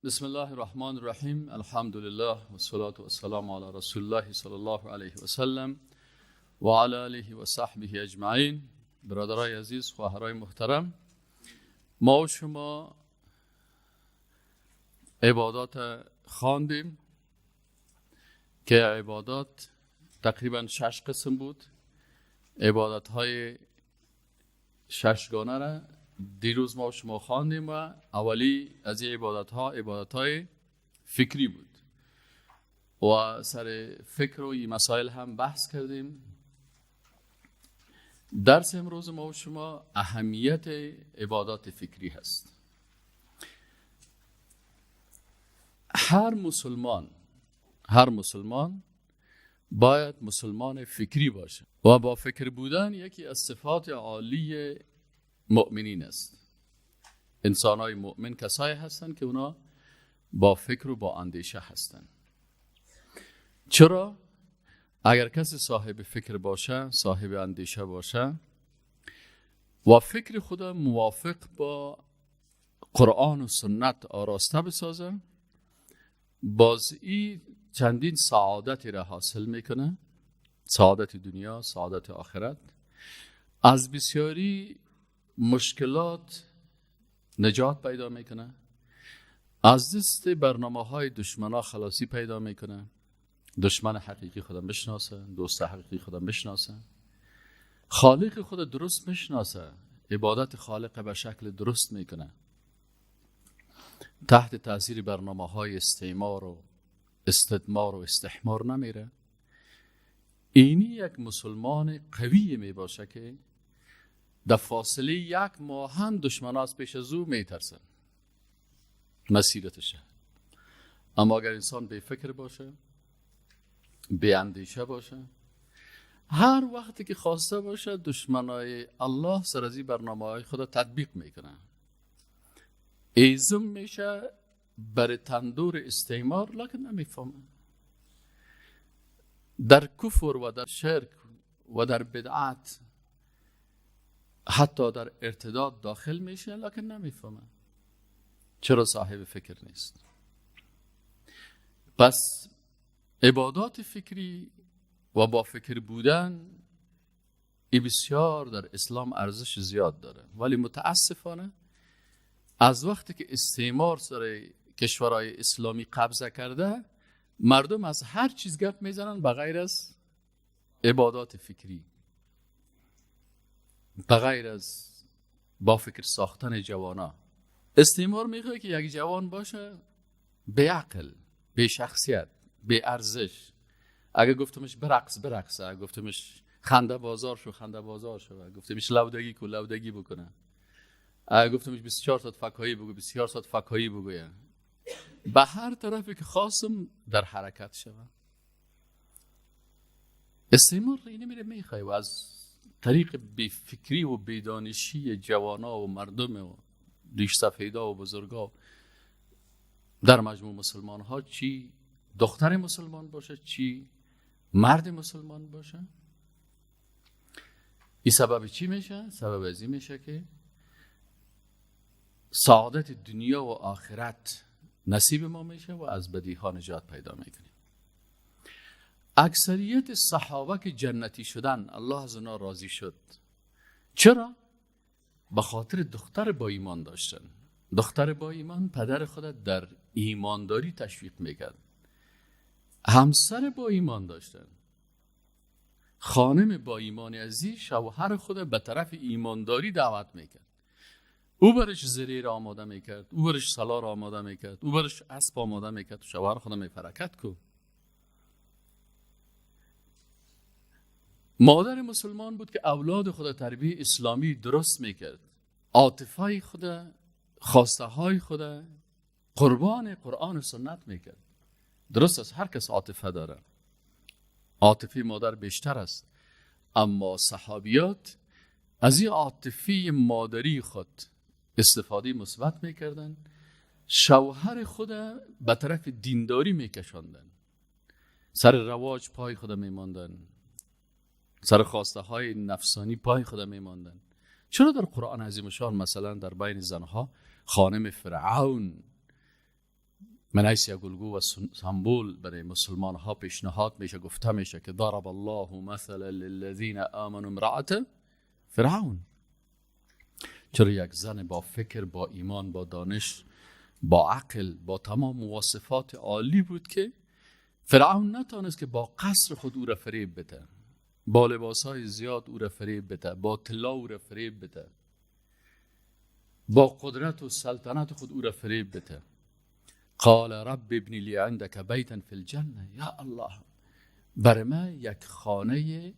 بسم الله الرحمن الرحیم. الحمد لله و الصلاة و السلام علی رسول الله صلی الله علیه و سلم و علی آله و صحبه اجمعین. برادرای عزیز، خواهرای محترم، ما و شما عبادات خواندیم که عبادات تقریبا 6 قسم بود. عبادت های ششگانه را دیروز ما شما خواندیم و اولی از این عبادت ها عبادت های فکری بود و سر فکر و این مسائل هم بحث کردیم. درس امروز ما و شما اهمیت عبادات فکری هست. هر مسلمان باید مسلمان فکری باشه و با فکر بودن یکی از صفات عالی مؤمنین است. انسان‌های مؤمن کسایی هستند که اونا با فکر و با اندیشه هستند. چرا؟ اگر کسی صاحب فکر باشه، صاحب اندیشه باشه و فکر خود موافق با قرآن و سنت آراسته بسازه، باز ای چندین سعادتی را حاصل میکنه، سعادت دنیا، سعادت آخرت، از بسیاری مشکلات نجات پیدا میکنه، از دست برنامه های دشمنا خلاصی پیدا میکنه، دشمن حقیقی خودم بشناسه، دوست حقیقی خودم بشناسه، خالق خود درست بشناسه، عبادت خالق به شکل درست میکنه، تحت تاثیر برنامه های استعمار و استدمار و استحمار نمیره. اینی یک مسلمان قوی میباشه که در فاصله یک ماه هم دشمن از پیش از او میترسن مسیرتشه. اما اگر انسان بی فکر باشه، بی اندیشه باشه، هر وقتی که خواسته باشه دشمنای الله سر از این برنامه های خود تطبیق میکنه، ایزم میشه بر تندور استعمار، لکن نمیفهمه. در کفر و در شرک و در بدعت، حتی در ارتداد داخل میشه، لکن نمیفهمه. چرا؟ صاحب فکر نیست. پس عبادات فکری و با فکر بودن ای بسیار در اسلام ارزش زیاد داره، ولی متاسفانه از وقتی که استعمار سر کشورهای اسلامی قبضه کرده، مردم از هر چیز گپ میزنن بغیر از عبادات فکری، بغیر از با فکر ساختن جوانا. استعمار میخواد که یک جوان باشه بی عقل، بی شخصیت، بی ارزش. اگه گفتمش برقص برقص، اگه گفتمش خنده بازار شو خنده بازار شو، اگه گفتمش لودگی کو لودگی بکنه، اگه گفتمش 24 ساعت فکایی بگو 24 ساعت فکایی بگویه، به هر طرفی که خواستم در حرکت شوه. استعمار اینه میره میخواه و از طریق بیفکری و بیدانشی جوانا و مردم و ریش سفیدا و بزرگا، در مجموع مسلمان ها، چی دختر مسلمان باشه چی مرد مسلمان باشه، این سبب چی میشه؟ سبب از این میشه که سعادت دنیا و آخرت نصیب ما میشه و از بدی ها نجات پیدا میکنیم. اکثریت صحابه که جنتی شدن، الله از اونا راضی شد. چرا؟ به خاطر دختر با ایمان داشتن. دختر با ایمان پدر خود در ایمانداری تشویق میکرد. همسر با ایمان داشتن، خانم با ایمان ازی شوهر خود به طرف ایمانداری دعوت میکرد. او برش زریر آماده میکرد، او برش سلار آماده میکرد، او برش اسب آماده میکرد. شوهر خود میفرکت کو. مادر مسلمان بود که اولاد خود تربیه اسلامی درست میکرد، عاطفه خود، خواسته های خود قربان قرآن و سنت میکرد. درست است، هر کس عاطفه داره، عاطفه مادر بیشتر است، اما صحابیات از این عاطفه مادری خود استفاده مثبت میکردن، شوهر خود به طرف دینداری میکشاندن، سر رواج پای خود میماندن، سر خواسته های نفسانی پای خود میماندن. چرا در قرآن عظیم شان مثلا در بین زنها خانم فرعون من حیث یک الگو و سمبول برای مسلمان ها پیشنهاد میشه، گفته میشه که ضرب الله مثلا للذین آمنوا امرأة فرعون. چرا یک زن با فکر، با ایمان، با دانش، با عقل، با تمام مواصفات عالی بود که فرعون نتانست که با قصر خود او را فریب بده، با لباسهای زیاد او را فریب بده، با طلا او را فریب بده، با قدرت و سلطنت خود او را فریب بده. قال رب ابن لی عندك بیتا فی الجنه، یا الله بر من یک خانه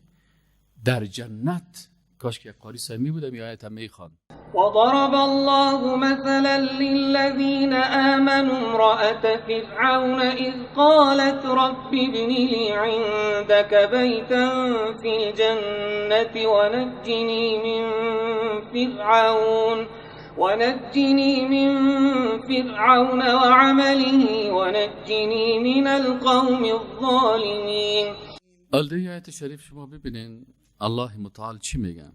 در جنت. کاش که یک قاری سمی بودم یا آیت هم میخوان. وضرب الله مثلا للذین آمنوا امرأة فرعون اذ قالت رب ابن لی عندك بیتا فی الجنة ونجني من فرعون وعمله ونجني من القوم الظالمین. آله آیت شریف شما ببینین الله متعال چی میگه؟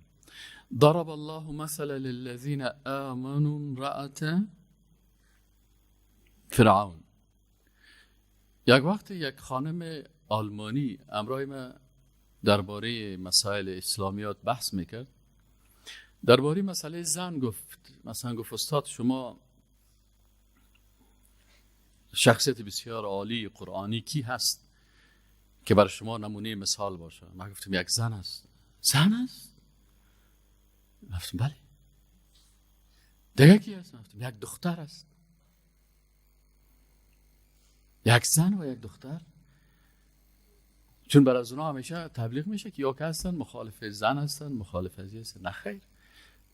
ضرب الله مثلا للذین آمنوا امرأة فرعون. یک وقت یک خانم آلمانی امرای ما درباره مسائل اسلامیات بحث میکرد، درباره مسئله زن گفت، مثلا گفت استاد شما شخصیت بسیار عالی قرآنی کی هست که برای شما نمونه مثال باشه؟ ما گفتیم یک زن است. زن است؟ گفتم بله. دیگه کی هست؟ گفتم یک دختر است. یک زن و یک دختر. چون برای از اونها همیشه تبلیغ میشه که یا که هستن مخالف زن هستن، مخالف از هستن. نه خیر،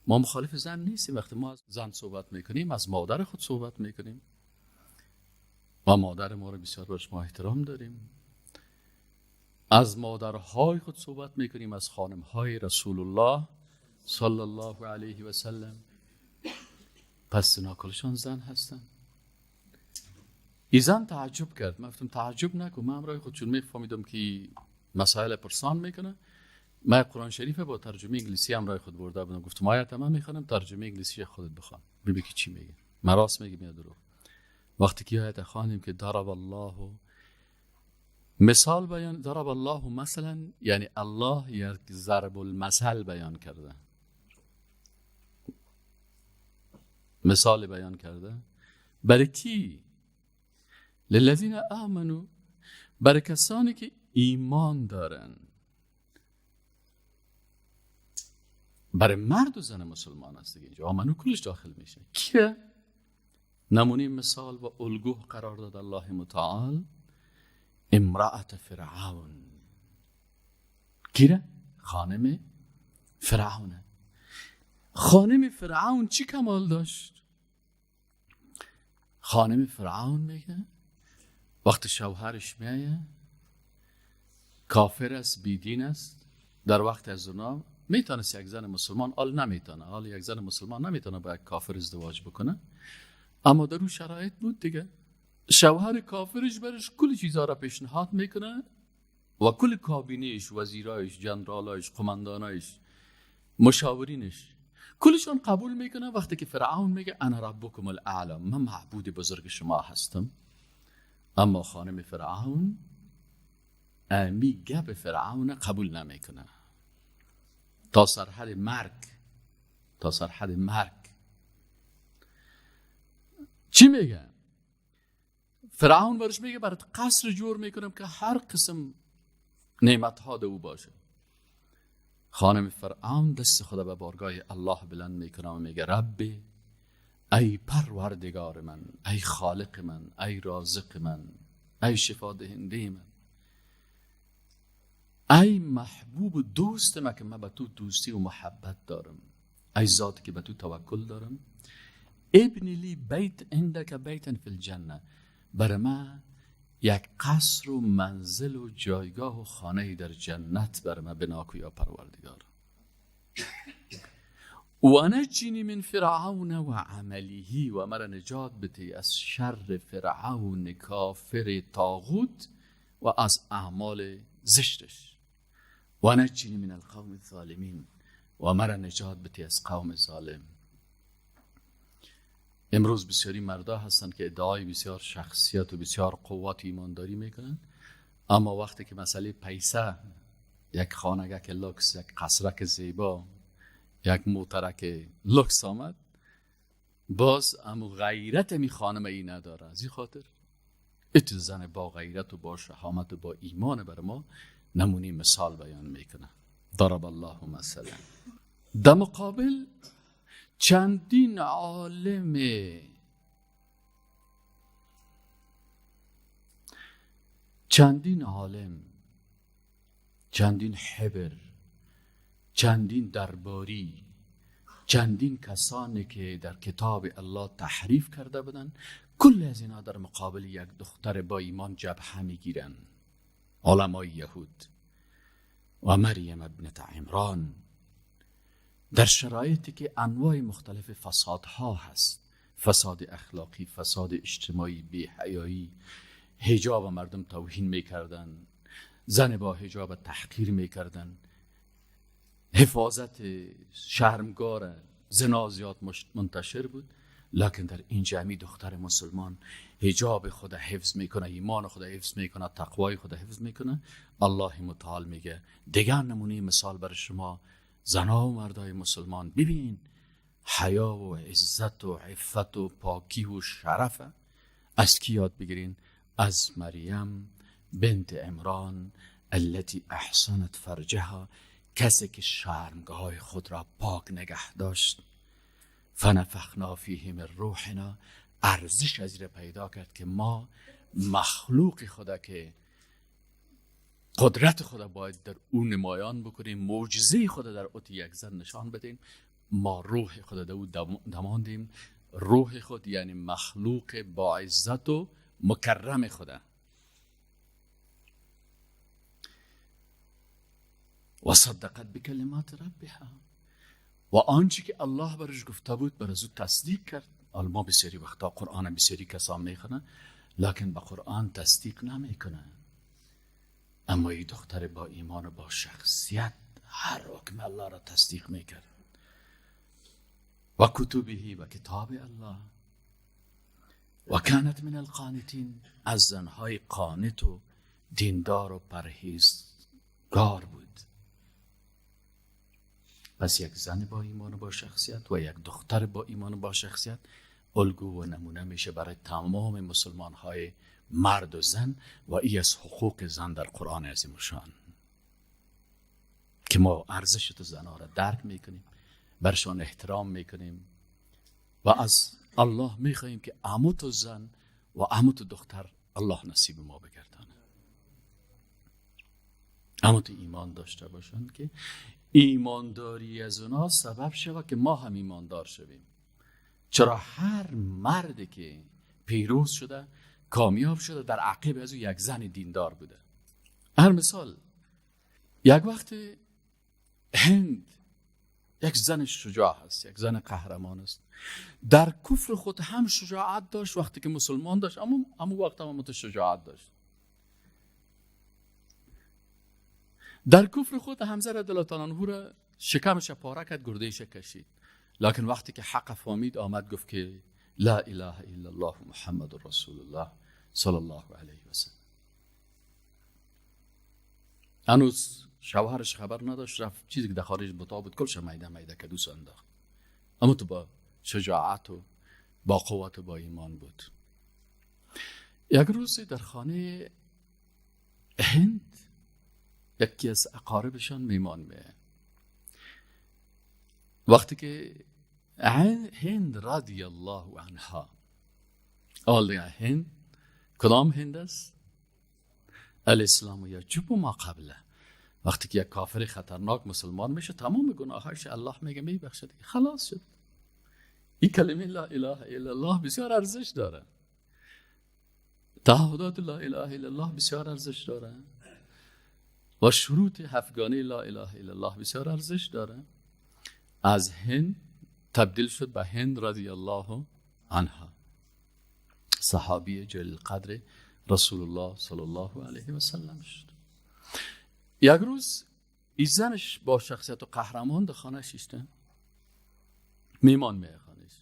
ما مخالف زن نیستیم. وقتی ما از زن صحبت میکنیم از مادر خود صحبت میکنیم و مادر ما رو بسیار برش ما احترام داریم. از مادرهای خود صحبت میکنیم، از خانمهای رسول الله صلی الله علیه و سلم. پس اینا زن هستن. ای زن تعجب کرد. من گفتم تعجب نکن، من امرای خود چون میفهمیدم که مسائل پرسان میکنه، من قرآن شریف با ترجمه انگلیسی امرای خود برده بودم. گفتم آیت من میخوانم، ترجمه انگلیسی خودت بخوان ببین که چی میگه، من راست میگه میاد دروغ. وقتی که آیت خوانیم که ضرب الله مثال بیان، ضرب الله مثلا، یعنی الله یک ضرب المثل بیان کرده، مثال بیان کرده برای کی؟ للذین آمنوا، برای کسانی که ایمان دارن، برای مرد و زن مسلمان است دیگه. اینجا آمنو کلش داخل میشه. کیه؟ نمونه مثال و الگو قرار داد الله متعال امرأة فرعون. کیه؟ خانم فرعون. خانم فرعون چی کمال داشت؟ خانم فرعون میگه وقتی شوهرش میایه کافر است، بیدین است، در وقت از اونا میتونست یک زن مسلمان، حال نمیتونه، حال یک زن مسلمان نمیتونه با یک کافر ازدواج بکنه، اما در اون شرایط بود دیگه. شوهر کافرش برش کل چیزا را پیشنهاد میکنه و کل کابینهش، وزیرایش، جنرالایش، قماندانایش، مشاورینش، کلشان قبول میکنه. وقتی که فرعون میگه انا ربکم الاعلی، من معبود بزرگ شما هستم، اما خانم فرعون امی گپ فرعون قبول نمیکنه تا سرحد مرگ. تا سرحد مرگ. چی میگه؟ فرعون برش میگه برات قصر جور میکنم که هر قسم نعمت ها ده او باشه. خانم فرعون دست خدا به بارگاه الله بلند میکنه و میگه ربی، ای پروردگار من، ای خالق من، ای رازق من، ای شفا دهنده من، ای محبوب دوست من که من به تو دوستی و محبت دارم، ای ذات که به تو توکل دارم، ابن لی بیت عندک بیتا فی الجنه، برای من یک قصر و منزل و جایگاه و خانه در جنت برای من بنا کو یا پروردگار. و نجنی من فرعون و عمله، و مرا نجات بده از شر فرعون کافر طاغوت و از اعمال زشتش. و نجنی من القوم الظالمین، و مرا نجات بده از قوم ظالم. امروز بسیاری مردا هستند که ادعای بسیار شخصیت و بسیار قوت ایمانداری میکنن، اما وقتی که مسئله پیسه، یک خانگک لوکس، یک قصرک زیبا، یک موترک لوکس آمد، باز امو غیرت می خانم ای نداره. از این خاطر ایت زن با غیرت و با شهامت و با ایمان بر ما نمونی مثال بیان میکنه. ضرب الله مثلا. در مقابل چندین عالم، چندین عالم، چندین حبر، چندین درباری، چندین کسانی که در کتاب الله تحریف کرده بودند، کل از اینا در مقابل یک دختر با ایمان جبهه میگیرن. علمای یهود و مریم ابنت عمران در شرایطی که انواع مختلف فسادها هست، فساد اخلاقی، فساد اجتماعی، بی‌حیایی، حجاب مردم توهین میکردن، زن با حجاب تحقیر میکردن، حفاظت شرمگار، زنا زیاد منتشر بود، لکن در این جمعی دختر مسلمان حجاب خود حفظ میکنه، ایمان خود حفظ میکنه، تقوای خود حفظ میکنه. الله متعال میگه دیگر نمونه مثال بر شما زنا و مردای مسلمان، ببین حیا و عزت و عفت و پاکی و شرف از کی یاد بگیرین؟ از مریم بنت عمران التي احسنت فرجها، کسی که شرمگاه خود را پاک نگه داشت. فنفخنا فیه من روحنا، ارزش از این پیدا کرد که ما مخلوق خدا که قدرت خدا باید در او نمایان بکنیم، معجزه خدا در اوت یک زن نشان بدیم. ما روح خدا در او دماندیم، روح خود یعنی مخلوق با عزت و مکرم خدا. و صدقت بکلمات ربها، و آنچه که الله برش گفته بود بر از او تصدیق کرد. ما بسیاری وقتا قرآن بسیاری کسان میخونه لکن به قرآن تصدیق نمیکنه، اما این دختر با ایمان و با شخصیت هر حکم الله را تصدیق میکرد. و کتبه و کتاب الله، و کانت من القانتین، از زنهای قانت و دیندار و پرهیزگار بود. پس یک زن با ایمان و با شخصیت و یک دختر با ایمان و با شخصیت الگو و نمونه میشه برای تمام مسلمان های مرد و زن، و ای از حقوق زن در قرآن عظیم الشان که ما ارزش تو زنها را درک میکنیم، برشان احترام میکنیم و از الله میخواییم که عموت زن و عموت دختر الله نصیب ما بگردانه، عموت ایمان داشته باشند که ایمانداری از اونا سبب شود که ما هم ایماندار شویم. چرا هر مردی که پیروز شده، کامیاب شده، در عقب از او یک زن دیندار بوده. هر مثال، یک وقت هند یک زن شجاع هست، یک زن قهرمان است، در کفر خود هم شجاعت داشت وقتی که مسلمان داشت، اما وقت هم شجاعت داشت. در کفر خود حمزه رضی الله تعالی عنه را شکمش پاره کرد، گردهش کشید، لکن وقتی که حق فهمید آمد گفت که لا اله الا الله محمد رسول الله صلی الله علیه و سلم. هنوز شوهرش خبر نداشت، رفت چیزی که در خارج بتا بود کلش میده میده که دوست انداخت، اما تو با شجاعت و با قوت و با ایمان بود. یک روزی در خانه هند یکی از اقاربشان میمان میه. وقتی که هند رضی الله عنها، آل هند کدام هند است؟ الاسلام یجب ما قبله. وقتی که یک کافر خطرناک مسلمان میشه تمام گناهاش الله میگه میبخشه، خلاص شد. این کلمه لا اله الا الله بسیار ارزش داره، تعهدات لا اله الا الله بسیار ارزش داره و شروط هفتگانه لا اله الا الله بسیار ارزش داره. از هند تبدیل شد به هند رضی الله عنها، صحابی جلیل قدر رسول الله صلی الله علیه و سلم شد. یک روز این زنش با شخصیت و قهرمان در خانه شیشته، میمان میه خانهش.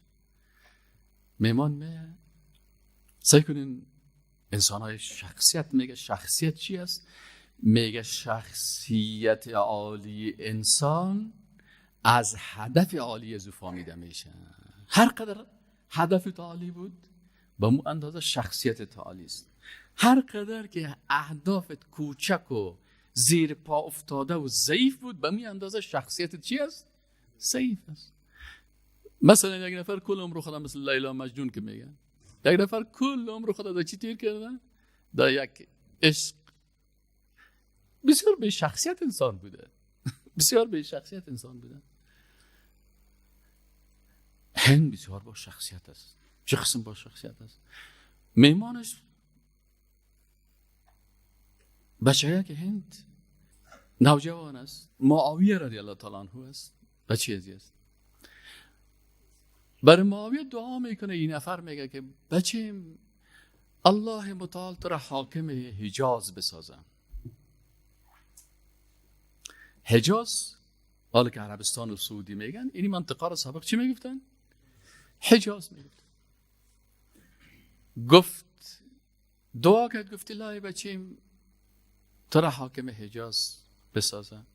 میمان میه. سعی کنین انسان های شخصیت، میگه شخصیت چی است؟ میگه شخصیت عالی انسان از هدف عالی از او فهمیده میشه. هر قدر هدف عالی بود به مو اندازه شخصیت عالی است. هر قدر که اهدافت کوچک و زیر پا افتاده و ضعیف بود، به می اندازه شخصیت چی است؟ ضعیف است. مثلا یک نفر کل عمر خدا مثل لیلا مجنون که میگن، یک نفر کل عمر خدا در چی تیر کرده؟ در یک عشق. بسیار به شخصیت انسان بوده. بسیار به شخصیت انسان بوده. هند بسیار با شخصیت است. چه قسم با شخصیت است؟ میمانش بچه که هند نوجوان است، معاویه رضی الله تعالی عنه است، بچه ازی است. برای معاویه دعا میکنه. این نفر میگه که بچه الله متعال تو را حاکم حجاز بسازم. حجاز حالا که عربستان و سعودی میگن، این منطقه را سابق چی میگفتن؟ حجاز میگفتن. گفت دعا کرد، گفت الهی بچیم تو را حاکم حجاز بسازم.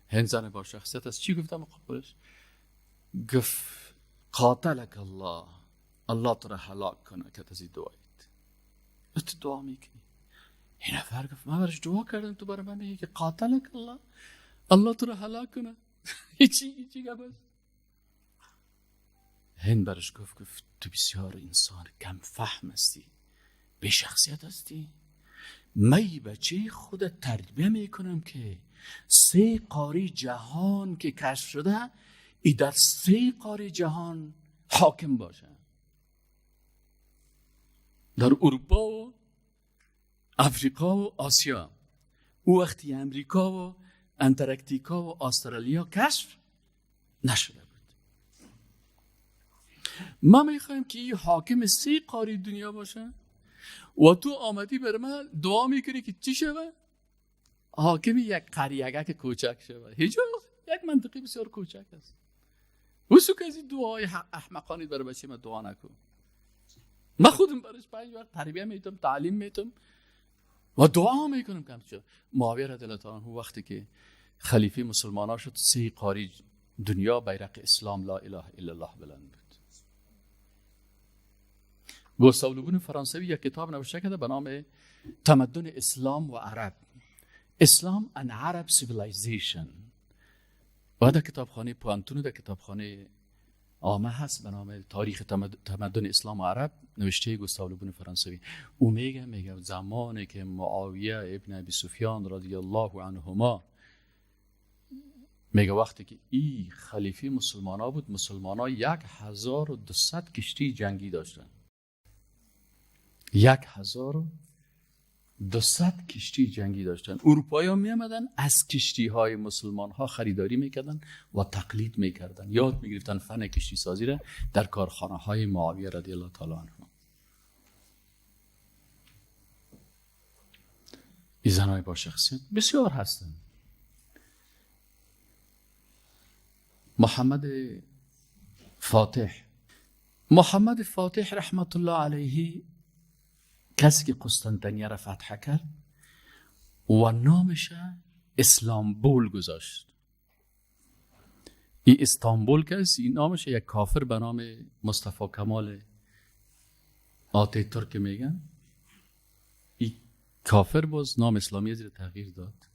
هند زن با شخصیت است. چی گفتم مقابلش؟ گفت قاتلک الله، الله تو را هلاک کنه که از این دعایت تو دعا میکنی. این نفر گفت من برش دعا کردم، تو برای من میگی که قاتلک الله، الله تو را هلاک کنه. هیچی گفت. هند برش گفت تو بسیار انسان کم فهم هستی، بی شخصیت هستی. من بچه خود تربیه میکنم که 3 قاره جهان که کشف شده، ای در 3 قاره جهان حاکم باشه، در اروپا و افریقا و آسیا. او وقتی امریکا و انتارکتیکا و استرالیا کشف نشده بود. ما میخوایم که این حاکم 3 قاره دنیا باشه و تو آمدی بر من دعا میکنی که چی شوه؟ حاکم یک قریه که کوچک شوه. هیچ یک منطقه بسیار کوچک است. وسو که از این دعای احمقانی برای بچه من دعا نکن. من خودم برش 5 وقت تربیه میتم، تعلیم میتم و دعا میکنم که همچه. معاویه رضی الله تعالی عنه وقتی که خلیفه مسلمان ها شد، 3 قاره دنیا بیرق اسلام لا اله الا الله بلند بود. گوستاو لوبون فرانسوی یک کتاب نوشته کرده به نام تمدن اسلام و عرب، Islam and Arab Civilization. و در کتابخانه پوانتون، در کتابخانه عامه هست به نام تاریخ تمدن اسلام و عرب، نوشته گوستاو لوبون فرانسوی. او میگه زمانی که معاویه ابن ابی سفیان رضی الله عنهما، میگه وقتی که ای خلیفه مسلمانا بود، مسلمانا 1200 کشتی جنگی داشتن. 1200 کشتی جنگی داشتن. اروپایی ها می آمدن از کشتی های مسلمان ها خریداری میکردن و تقلید میکردن، یاد میگرفتن فن کشتی سازی را در کارخانه های معاویه رضی الله تعالی عنه. این زنای با شخصیت بسیار هستند. محمد فاتح رحمت الله علیه، کسی که قسطنطنیه را فتح کرد و نامش اسلامبول گذاشت. این استانبول کسی این نامش یک کافر به نام مصطفی کمال آتاتورک میگن، این کافر باز نام اسلامی زیر تغییر داد.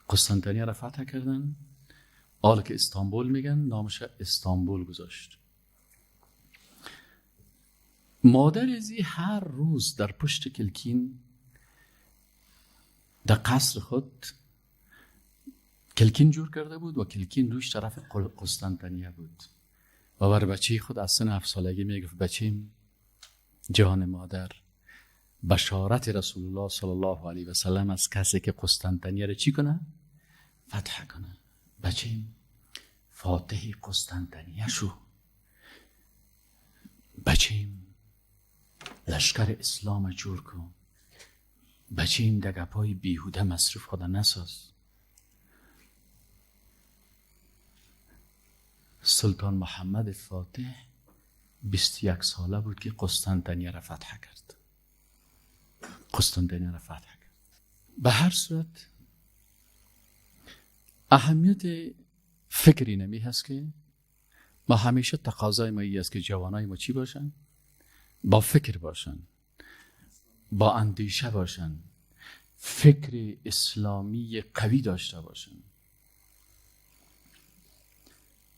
قسطنطنیه را فتح کردن، حالا که استانبول میگن نامش استانبول گذاشت. مادر ازی هر روز در پشت کلکین در قصر خود کلکین جور کرده بود و کلکین روش طرف قسطنطنیه بود و بر بچه خود از سن 7 سالگی میگفت بچیم جان مادر، بشارت رسول الله صلی الله علیه و سلم از کسی که قسطنطنیه را چی کنه؟ فتح کنه. بچیم فاتح قسطنطنیه شو، بچیم لشکر اسلام جور کن، بچیم در گپای بیهوده مصروف خدا نساز. سلطان محمد فاتح 21 ساله بود که قسطنطنیه را فتح کرد. قسطنطنیه را فتح کرد. به هر صورت اهمیت فکری نمی هست که ما همیشه تقاضای ما ای است که جوانای ما چی باشن؟ با فکر باشن، با اندیشه باشن، فکر اسلامی قوی داشته باشن.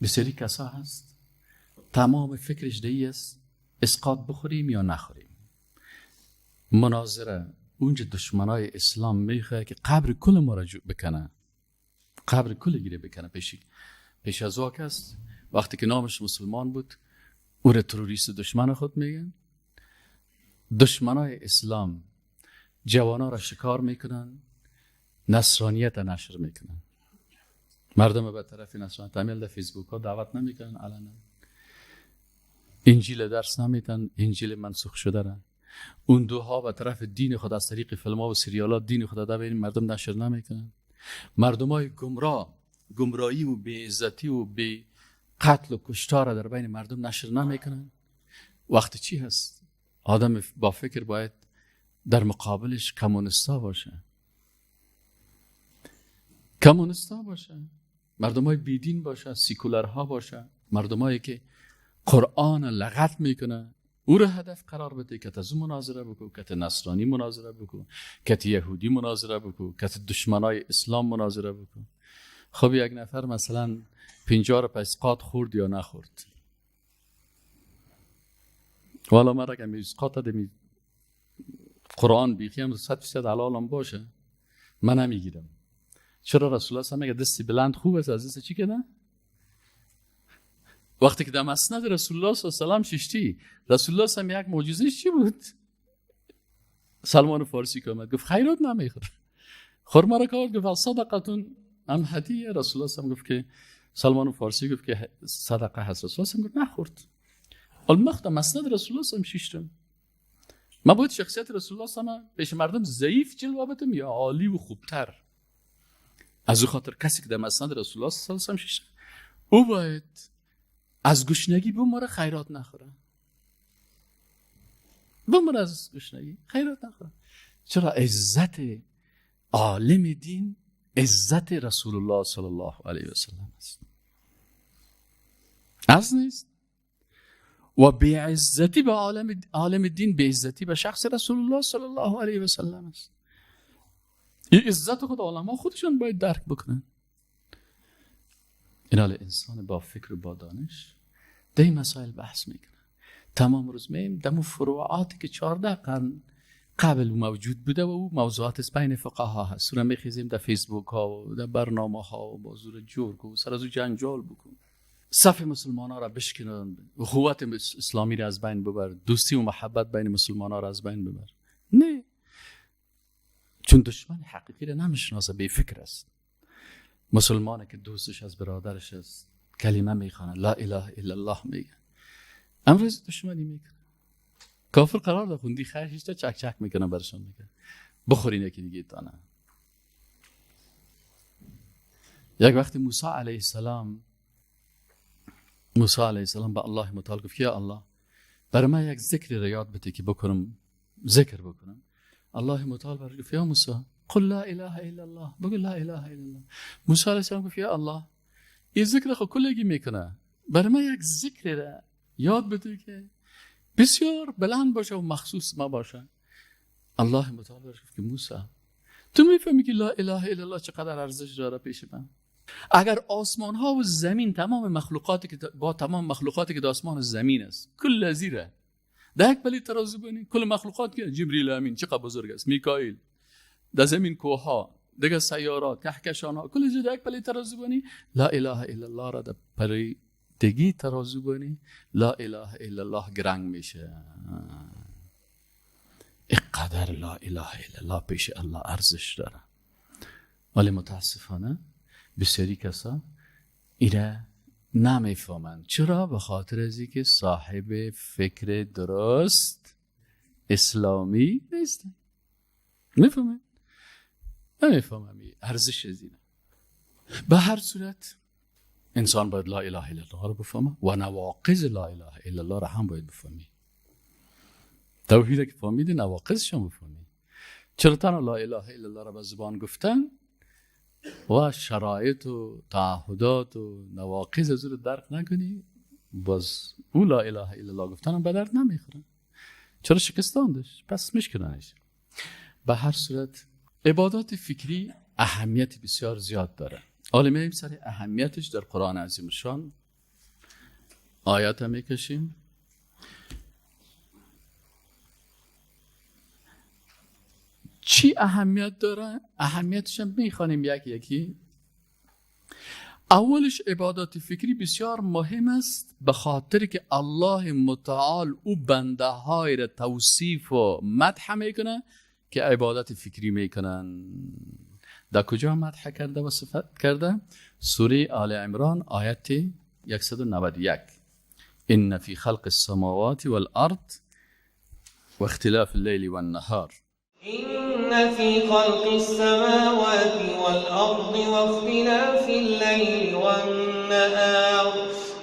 بسیاری کسا هست تمام فکرش دی است اسقاط بخوریم یا نخوریم. مناظره اونجا دشمنای اسلام میخواه که قبر کل ما را بکنه، قبر کل گیره بکنه. پیش از واک است وقتی که نامش مسلمان بود او را تروریست دشمن خود میگن. دشمنای اسلام جوانا را شکار میکنن، نصرانیت نشر میکنن، مردم به طرف نصرانیت تمیل در فیسبوک ها دعوت نمیکنن علنا، انجیل درس نمیتن، انجیل منسوخ شده را اون دوها به طرف دین خود از طریق فیلم ها و سریالات دین خود در بین مردم نشر نمیکنن. مردم های گمراهی و بی‌عزتی و بی قتل و کشتار در بین مردم نشر نمیکنن. وقت چی هست؟ آدم با فکر باید در مقابلش کمونستا باشه، کمونستا باشه، مردم های بیدین باشه، سیکولرها باشه، مردم هایی که قرآن لغت میکنه او را هدف قرار بده که از او مناظره بکو، که نصرانی مناظره بکو، که یهودی مناظره بکو، که دشمنای اسلام مناظره بکو. خب یک نفر مثلا 50 اسقاط خورد یا نخورد، والا من را که اسقاط دمی قرآن بیخی هم 100% حلالم باشه من نمیگیرم. چرا رسول الله میگه دستی بلند خوب است از دست چی کنه؟ وقتی که در مسند رسول الله صلی الله علیه و سلم ششتی، رسول الله صلی یک معجزه چی بود؟ سلمان فارسی که آمد گفت خیرات نمیخوره، خرما را که گفت صدقتون ام هدیه. رسول الله صلی گفت که سلمان فارسی گفت که صدقه هست. رسول الله صلی گفت نخورد. حالا من در مسند رسول الله صلی ششتم، من باید شخصیت رسول الله صلی پیش مردم ضعیف جلوه بدم یا عالی و خوبتر؟ از او خاطر کسی که در مسند رسول الله صلی الله علیه و سلم ششته او باید از گشنگی بمره خیرات نخوره، بمره از گشنگی خیرات نخوره. چرا؟ عزت عالم دین عزت رسول الله صلی الله علیه و سلم است، از نیست. و بی عزتی به عالم دین، بی عزتی به شخص رسول الله صلی الله علیه و سلم است. این عزت خود علما خودشون باید درک بکنن. این حال انسان با فکر و با دانش در این مسائل بحث میکنه. تمام روز میم دمو فروعاتی که 14 قرن قبل موجود بوده و او موضوعات بین فقها هست رو میخیزیم در فیسبوک ها و در برنامه ها و با زور جور و سر از او جنجال بکن، صف مسلمان ها را بشکنن، قوت اسلامی را از بین ببر، دوستی و محبت بین مسلمان ها را از بین ببر. نه، چون دشمن حقیقی را نمیشناسه، بی فکر است. مسلمانه که دوستش از برادرش است، کلمه میخوانه، لا اله الا الله میگه، امروز دشمنی میکنه. کافر قرار ده خوندی خیر هیچ تا چک چک میکنه برشان، میگه بخورین یکی دیگه تانه. یک وقتی موسی علیه السلام به الله متعال گفت یا الله برای من یک ذکر را یاد بده که بکنم، ذکر بکنم. الله متعال برای گفت یا موسی قل لا اله الا الله، بگو لا اله الا الله. موسی علیه السلام گفت یا الله این ذکر خو کلگی میکنه، برای من یک ذکر را یاد بده که بسیار بلند باشه و مخصوص ما باشه. الله متعال برش گفت که موسی تو میفهمی که لا اله الا الله چقدر ارزش داره پیش من؟ اگر آسمان ها و زمین تمام مخلوقاتی که با تمام مخلوقاتی که در آسمان و زمین است کل زیره در یک پلی ترازو بینی، کل مخلوقات که جبریل امین چقدر بزرگ است، میکائیل در زمین، کوه ها، دیگه سیارات، کهکشان ها، کل در یک پلی ترازو بینی، لا اله الا الله را در پلی دیگه ترازو بینی، لا اله الا الله گرنگ میشه. اینقدر لا اله الا الله پیش الله ارزش داره. ولی متاسفانه بسیاری کسا ایره نمیفهمند. چرا؟ به خاطر از اینکه صاحب فکر درست اسلامی نیستن. میفهمند؟ نمیفهمم ارزش از اینه. به هر صورت انسان باید لا اله الا الله رو بفهمه و نواقض لا اله الا الله رو هم باید بفهمی. توحید که فهمیدی نواقضش هم بفهمی. چرا تنها لا اله الا الله رو به زبان گفتن و شرایط و تعهدات و نواقض از رو درک نکنی، باز او لا اله الا الله گفتن هم به درد نمیخوره. چرا شکستاندش؟ پس میشکننش. به هر صورت عبادات فکری اهمیت بسیار زیاد داره. حالا میایم سر اهمیتش در قرآن عظیم شان آیات هم میکشیم. چی اهمیت داره؟ اهمیتش هم میخوانیم یکی یکی. اولش عبادات فکری بسیار مهم است، به خاطر که الله متعال او بنده های را توصیف و مدح میکنه که عبادت فکری میکنن. در کجا مدح کرده و صفت کرده؟ سوره آل عمران آیت 191: ان فی خلق السماوات والارض و اختلاف اللیل والنهار. إن في خلق السماوات والأرض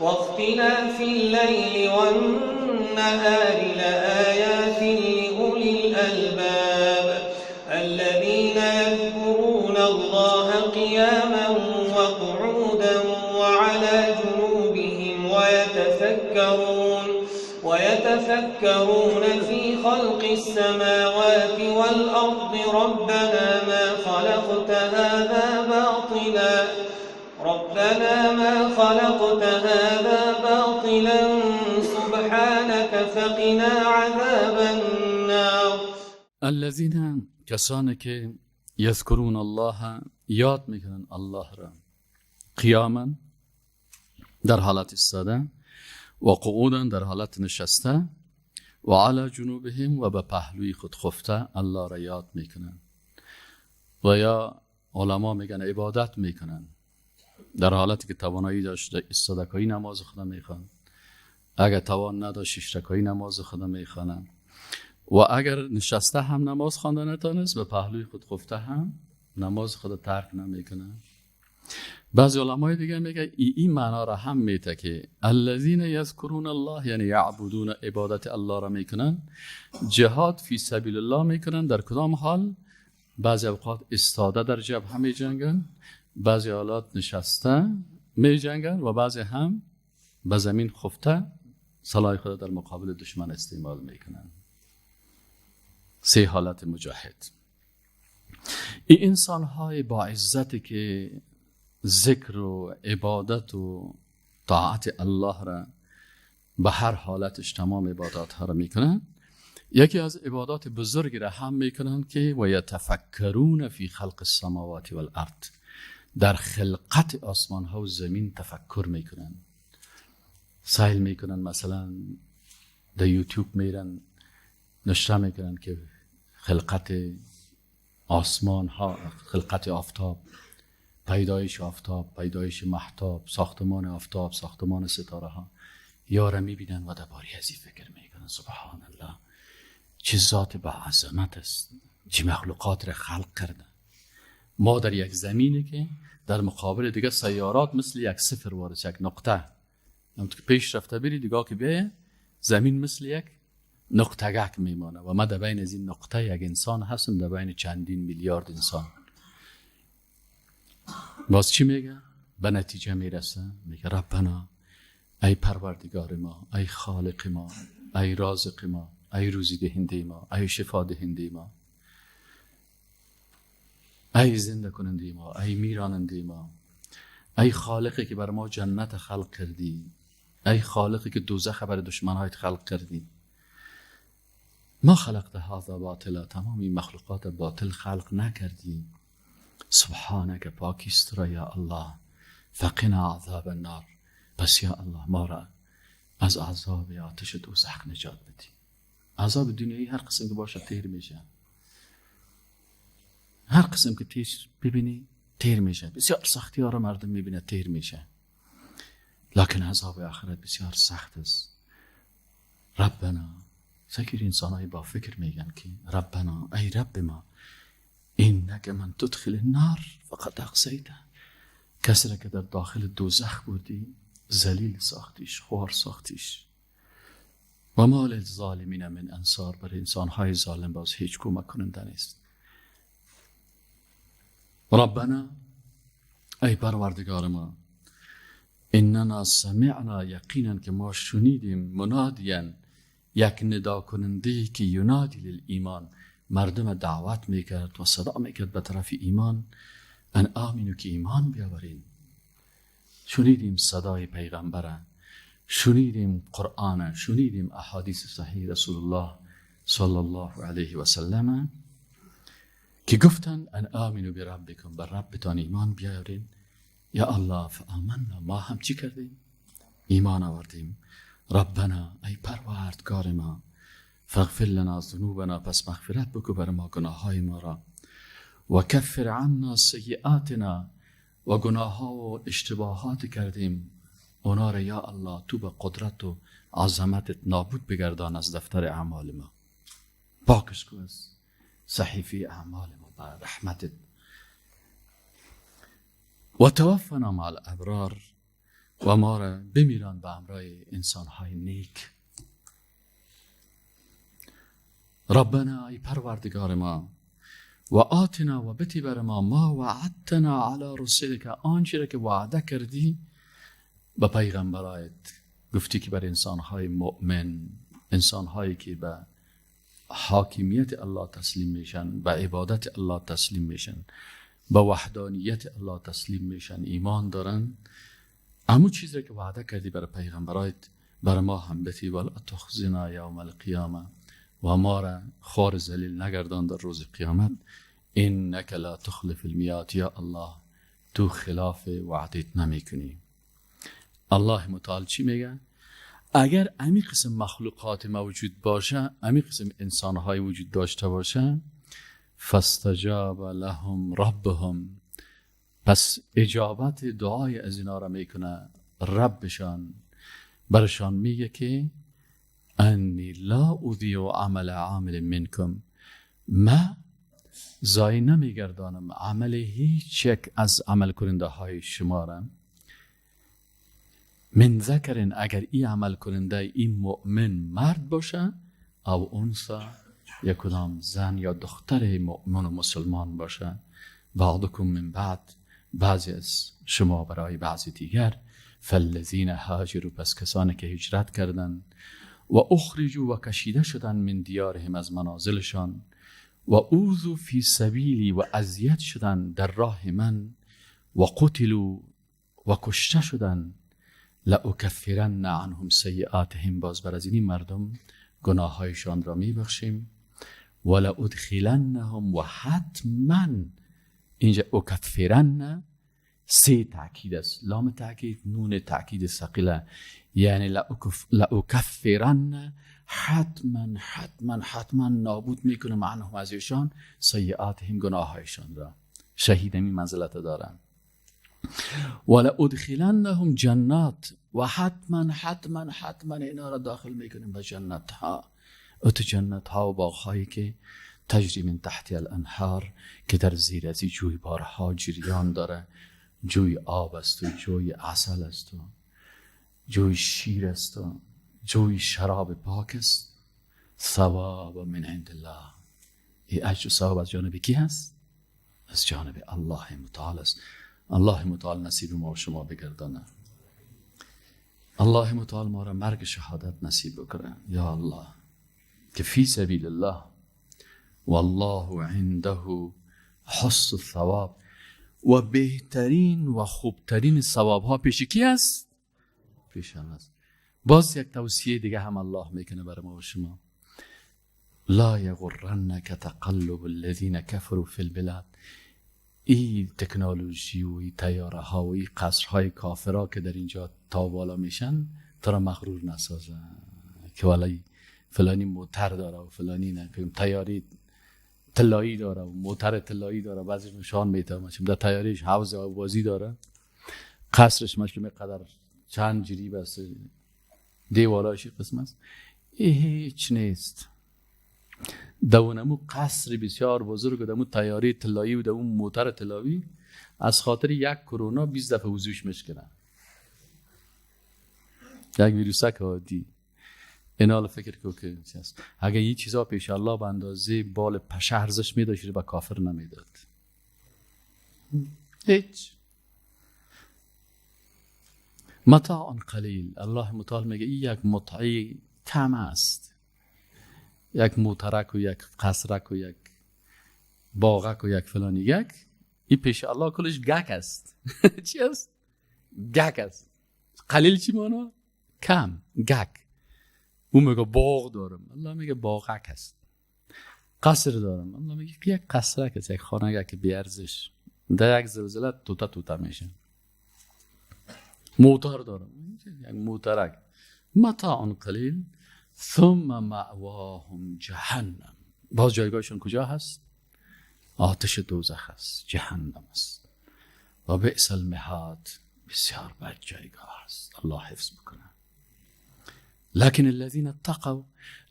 واختلاف الليل والنهار لآيات لأولي الألباب الذين يذكرون الله قياما وقعودا وعلى جنوبهم ويتفكرون في خلق السماوات والأرض ربنا ما خلقت هذا باطلا سبحانك فقنا عذاب النار. الذين کسانی که یذکرون الله یاد میکنن الله را، قیاما در حالت ایستاده و قعودا در حالت نشسته و علی جنوبهم و به پهلوی خود خفته الله را یاد میکنن. و یا علما میگن عبادت میکنن در حالتی که توانایی داشت ایستادگی نماز خود میخوان، اگر توان نداشت شش رکعتی نماز خود میخوانن، و اگر نشسته هم نماز خوانده نتانست به پهلوی خود خفته هم نماز خود ترک نمیکنن. بعضی علمای دیگه میگه این معنا را هم میته که الذین یذکرون الله یعنی یعبدون، عبادت الله را میکنن، جهاد فی سبیل الله میکنن. در کدام حال؟ بعضی اوقات ایستاده در جبهه میجنگن، بعضی حالات نشسته میجنگن و بعضی هم به زمین خفته سلاح خود در مقابل دشمن استعمال میکنن. سه حالت مجاهد. این انسان های با عزتی که ذکر و عبادت و طاعت الله را به هر حالتش تمام عبادات ها را میکنن، یکی از عبادات بزرگی را هم میکنن که و یتفکرون فی خلق السماوات والارض، در خلقت آسمان ها و زمین تفکر میکنن، سیل میکنن. مثلا در یوتیوب میرن نشته میکنن که خلقت آسمان ها، خلقت آفتاب، پیدایش آفتاب، پیدایش مهتاب، ساختمان آفتاب، ساختمان ستاره ها، یارا میبینن و درباره از این فکر میکنن. سبحان الله، چه ذات با عظمت است، چه مخلوقات را خلق کرده. ما در یک زمینی که در مقابل دیگه سیارات مثل یک صفر وارد، یک نقطه، همونطور که پیش رفته بری دیگه که بیه زمین مثل یک نقطه میمانه و ما در بین از این نقطه یک انسان هستم، در بین چندین میلیارد انسان. باز چی میگه؟ به نتیجه میرسه، میگه ربنا، ای پروردگار ما، ای خالق ما، ای رازق ما، ای روزی دهنده ما، ای شفا دهنده ما، ای زنده کننده ما، ای میراننده ما، ای خالقی که بر ما جنت خلق کردی، ای خالقی که دوزخ بر دشمنهایت خلق کردی، ما خلقت هذا باطلا، تمام این مخلوقات باطل خلق نکردی، سبحانك پاکیست را یا الله، فقنا عذاب النار، پس یا الله ما را از عذاب آتش دوزخ نجات بدی. عذاب دنیایی هر قسم که باشه تیر میشه، هر قسم که تیر ببینی تیر میشه، بسیار سختی ها را مردم میبینه تیر میشه، لکن عذاب آخرت بسیار سخت است. ربنا، سکیر انسان های با فکر میگن که ربنا، ای رب ما، اینک من تدخل النار فقد اخزیته، کسی را که در داخل دوزخ بودی ذلیل ساختیش، خوار ساختیش. و ما للظالمین من انصار، برای انسانهای ظالم باز هیچ کمک کننده نیست. ربنا، ای پروردگار ما، اننا سمعنا، یقینا که ما شنیدیم، منادیا، یک ندا کننده که ینادی للایمان، مردم دعوت میکرد و صدا میکرد به طرف ایمان، ان آمنو، که ایمان بیاورین. شنیدیم صدای پیغمبره، شنیدیم قرآن، شنیدیم احادیث صحیح رسول الله صلی الله علیه و سلم که گفتن ان آمنو بربکم، بر ربتان ایمان بیاورین. یا الله فآمنا، ما هم چی کردیم؟ ایمان آوردیم. ربنا، ای پروردگار ما، فاغفر لنا ذنوبنا، پس مغفرت بکو بر ما گناههای ما را، و کفر عنا سیئاتنا، و گناهها و اشتباهات کردیم اونا را یا الله تو به قدرت و عظمتت نابود بگردان از دفتر اعمال ما، پاکش کن از صحیفه اعمال ما به رحمتت. و توفنا مع الابرار، و ما را بمیران به امرای انسانهای نیک. ربنا، ای پروردگار ما، و آتنا، و بتی بر ما، ما وعدتنا علی رسلک، آنچه را که وعده کردی به پیغمبرایت، گفتی که بر انسانهای مؤمن، انسانهایی که به حاکمیت الله تسلیم میشن، به عبادت الله تسلیم میشن، به وحدانیت الله تسلیم میشن، ایمان دارن، امو چیزی که وعده کردی بر پیغمبرایت بر ما هم بتی. ولا تخزنا یوم القیامه، و ما را خوار ذلیل نگردان در روز قیامت. انک لا تخلف المیعاد، یا الله تو خلاف وعدت نمیکنی. الله متعال چی میگه؟ اگر امی قسم مخلوقات موجود باشه، امی قسم انسانهای وجود داشته باشه، فاستجاب لهم ربهم، پس اجابت دعای از اینا را میکنه ربشان، برشان میگه که انی لا اضیع عمل عامل منکم، ما ضایع نمیگردانم عمل هیچ یک از عمل کننده های شما را. من ذکر، اگر ای عمل کننده ای مؤمن مرد باشه، او انثی، یا کدام زن یا دختر مؤمن و مسلمان باشه، بعضکم من بعد، بعضی از شما برای بعضی دیگر، فالذین هاجروا، پس کسانی که هجرت کردند، و اخرجوا، و کشیده شدن، من دیارهم، از منازلشان، و اوذوا فی سبیلی، و اذیت شدن در راه من، و قتلوا، و کشته شدن، لأکفرن عنهم سیئاتهم، باز بر از این مردم گناههایشان را میبخشیم، و لأدخلنهم، و حتما اینجا اکفرن سه تاکید است، لام تاکید، نون تاکید ثقیله، یعنی لأکفرن، حتما حتما حتما نابود میکنم عنهم، از ایشان، سیئاتهم، گناههایشان را. شهید این منزلت دارن. ولأدخلنهم جنات، و حتما حتما حتما اینا را داخل میکنیم به جنت ها، ات جنت ها و باغ هایی که تجری من تحت الانهار، که در زیر از جویبارها جریان داره، جوی آب است و جوی عسل است و جوی شیر است و جوی شراب پاک است. ثواب من عند الله، ای اجر و ثواب از جانب کی هست؟ از جانب الله متعال است. الله متعال نصیب ما و شما بگردانه. الله متعال ما را مرگ شهادت نصیب بکنه یا الله، که فی سبیل الله، والله عنده حسن الثواب، و بهترین و خوبترین ثواب ها پیش کی است؟ پیش الله است. باز یک توصیه دیگه هم الله میکنه برای ما و شما، لا یغرنک تقلب الذین کفروا فی البلاد. این تکنولوژی و این طیاره ها و این قصرهای کافرها که در اینجا تا بالا میشن تو را مغرور نسازه که والله فلانی موتر داره و فلانی نه طیاره طلایی داره و موتر طلایی داره، بعضیش نشان میده در طیارهش حوض آبازی داره، قصرش مشکل قدر چند جریب است، دیوالاش قسم است، هیچ نیست. دونمو قصر بسیار بزرگ و دمو طیاره طلایی و دمو موتر طلایی از خاطر یک کرونا 20 دفعه وضوش میشکنه، یک ویروسک عادی. اینا فکر کو که اگه یه چیزا پیش الله به اندازه بال پشه ارزش میداشت به کافر نمیداد. هیچ. متاع قلیل، الله متعال میگه این یک متعی کم است، یک موترک و یک قصرک و یک باغک و یک فلانی یک، این پیش الله کلش گک است. چی است؟ گک است. قلیل چی مانا؟ کم، گک. او میگه باغ دارم، الله میگه باغک است. قصر دارم، الله میگه یک قصرک است، یک خانه که بی ارزش، در یک زلزله توته توته میشه. موتر دارم، یک موترک. متاع قلیل ثم مأواهم جهنم. باز جایگاهشون کجا هست؟ آتش دوزخ است، جهنم است. و بئس المهاد، بسیار بد جایگاه است. الله حفظ بکنه. لكن الذين اتقوا،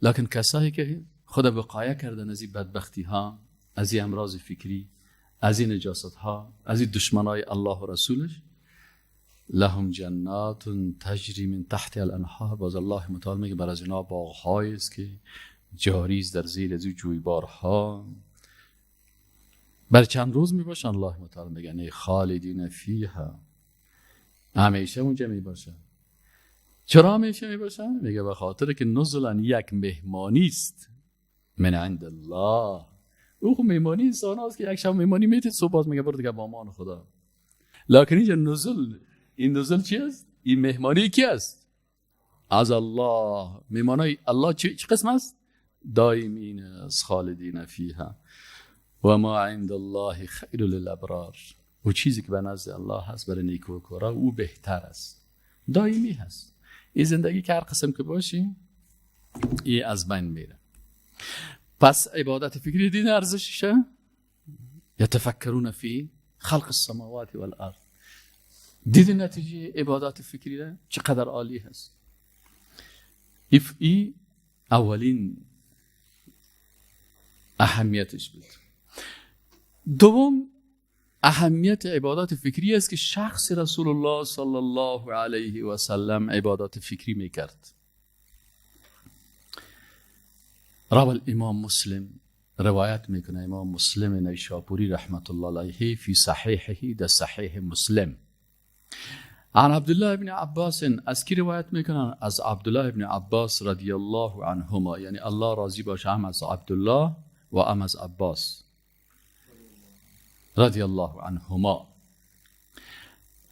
لكن کسایی که خود وقایه کردن از این بدبختی ها، از این امراض فکری، از این نجاست ها، از این دشمنای الله و رسولش، لهم جنات تجری من تحت الانهار. باز الله متعال میگه بر از اینا باغ‌هایی است که جاری است در زیر از جویبارها. بر چند روز میباشن؟ الله متعال میگه نه، خالدین فیها، همیشه اونجا میباشن. چرا همیشه میباشن؟ میگه به خاطر که نزلا یک مهمانی است من عند الله. او خب مهمانی انسان هاست که یک شب مهمانی میتید، صبح باز میگه برو دیگه با امان خدا. لکن اینجا نزل، این نزل چی است؟ این مهمانی کی است؟ از الله. مهمانای الله چه قسم است؟ دائمین از خالدین فیها و ما عند الله خیر للابرار. و چیزی که به نزد الله هست برای نیکوکارا او بهتر است، دائمی هست. این زندگی که هر قسم که باشی این از بین میره. پس عبادت فکری دین ارزششه. یتفکرون فی خلق السماوات والارض. دیدین نتیجه عبادت فکری را چقدر عالی هست. ای اولین اهمیتش بود. دوم اهمیت عبادات فکری است که شخص رسول الله صلی الله علیه و سلم عبادات فکری میکرد. روى الامام مسلم، روایت میکنه امام مسلم نیشاپوری رحمت الله علیه فی صحیحه، در صحیح مسلم، عن عبدالله ابن عباس. از کی روایت میکنن؟ از عبدالله ابن عباس رضی الله عنهما، یعنی الله راضی باشه هم از عبدالله و هم از عباس رضی الله عنهما.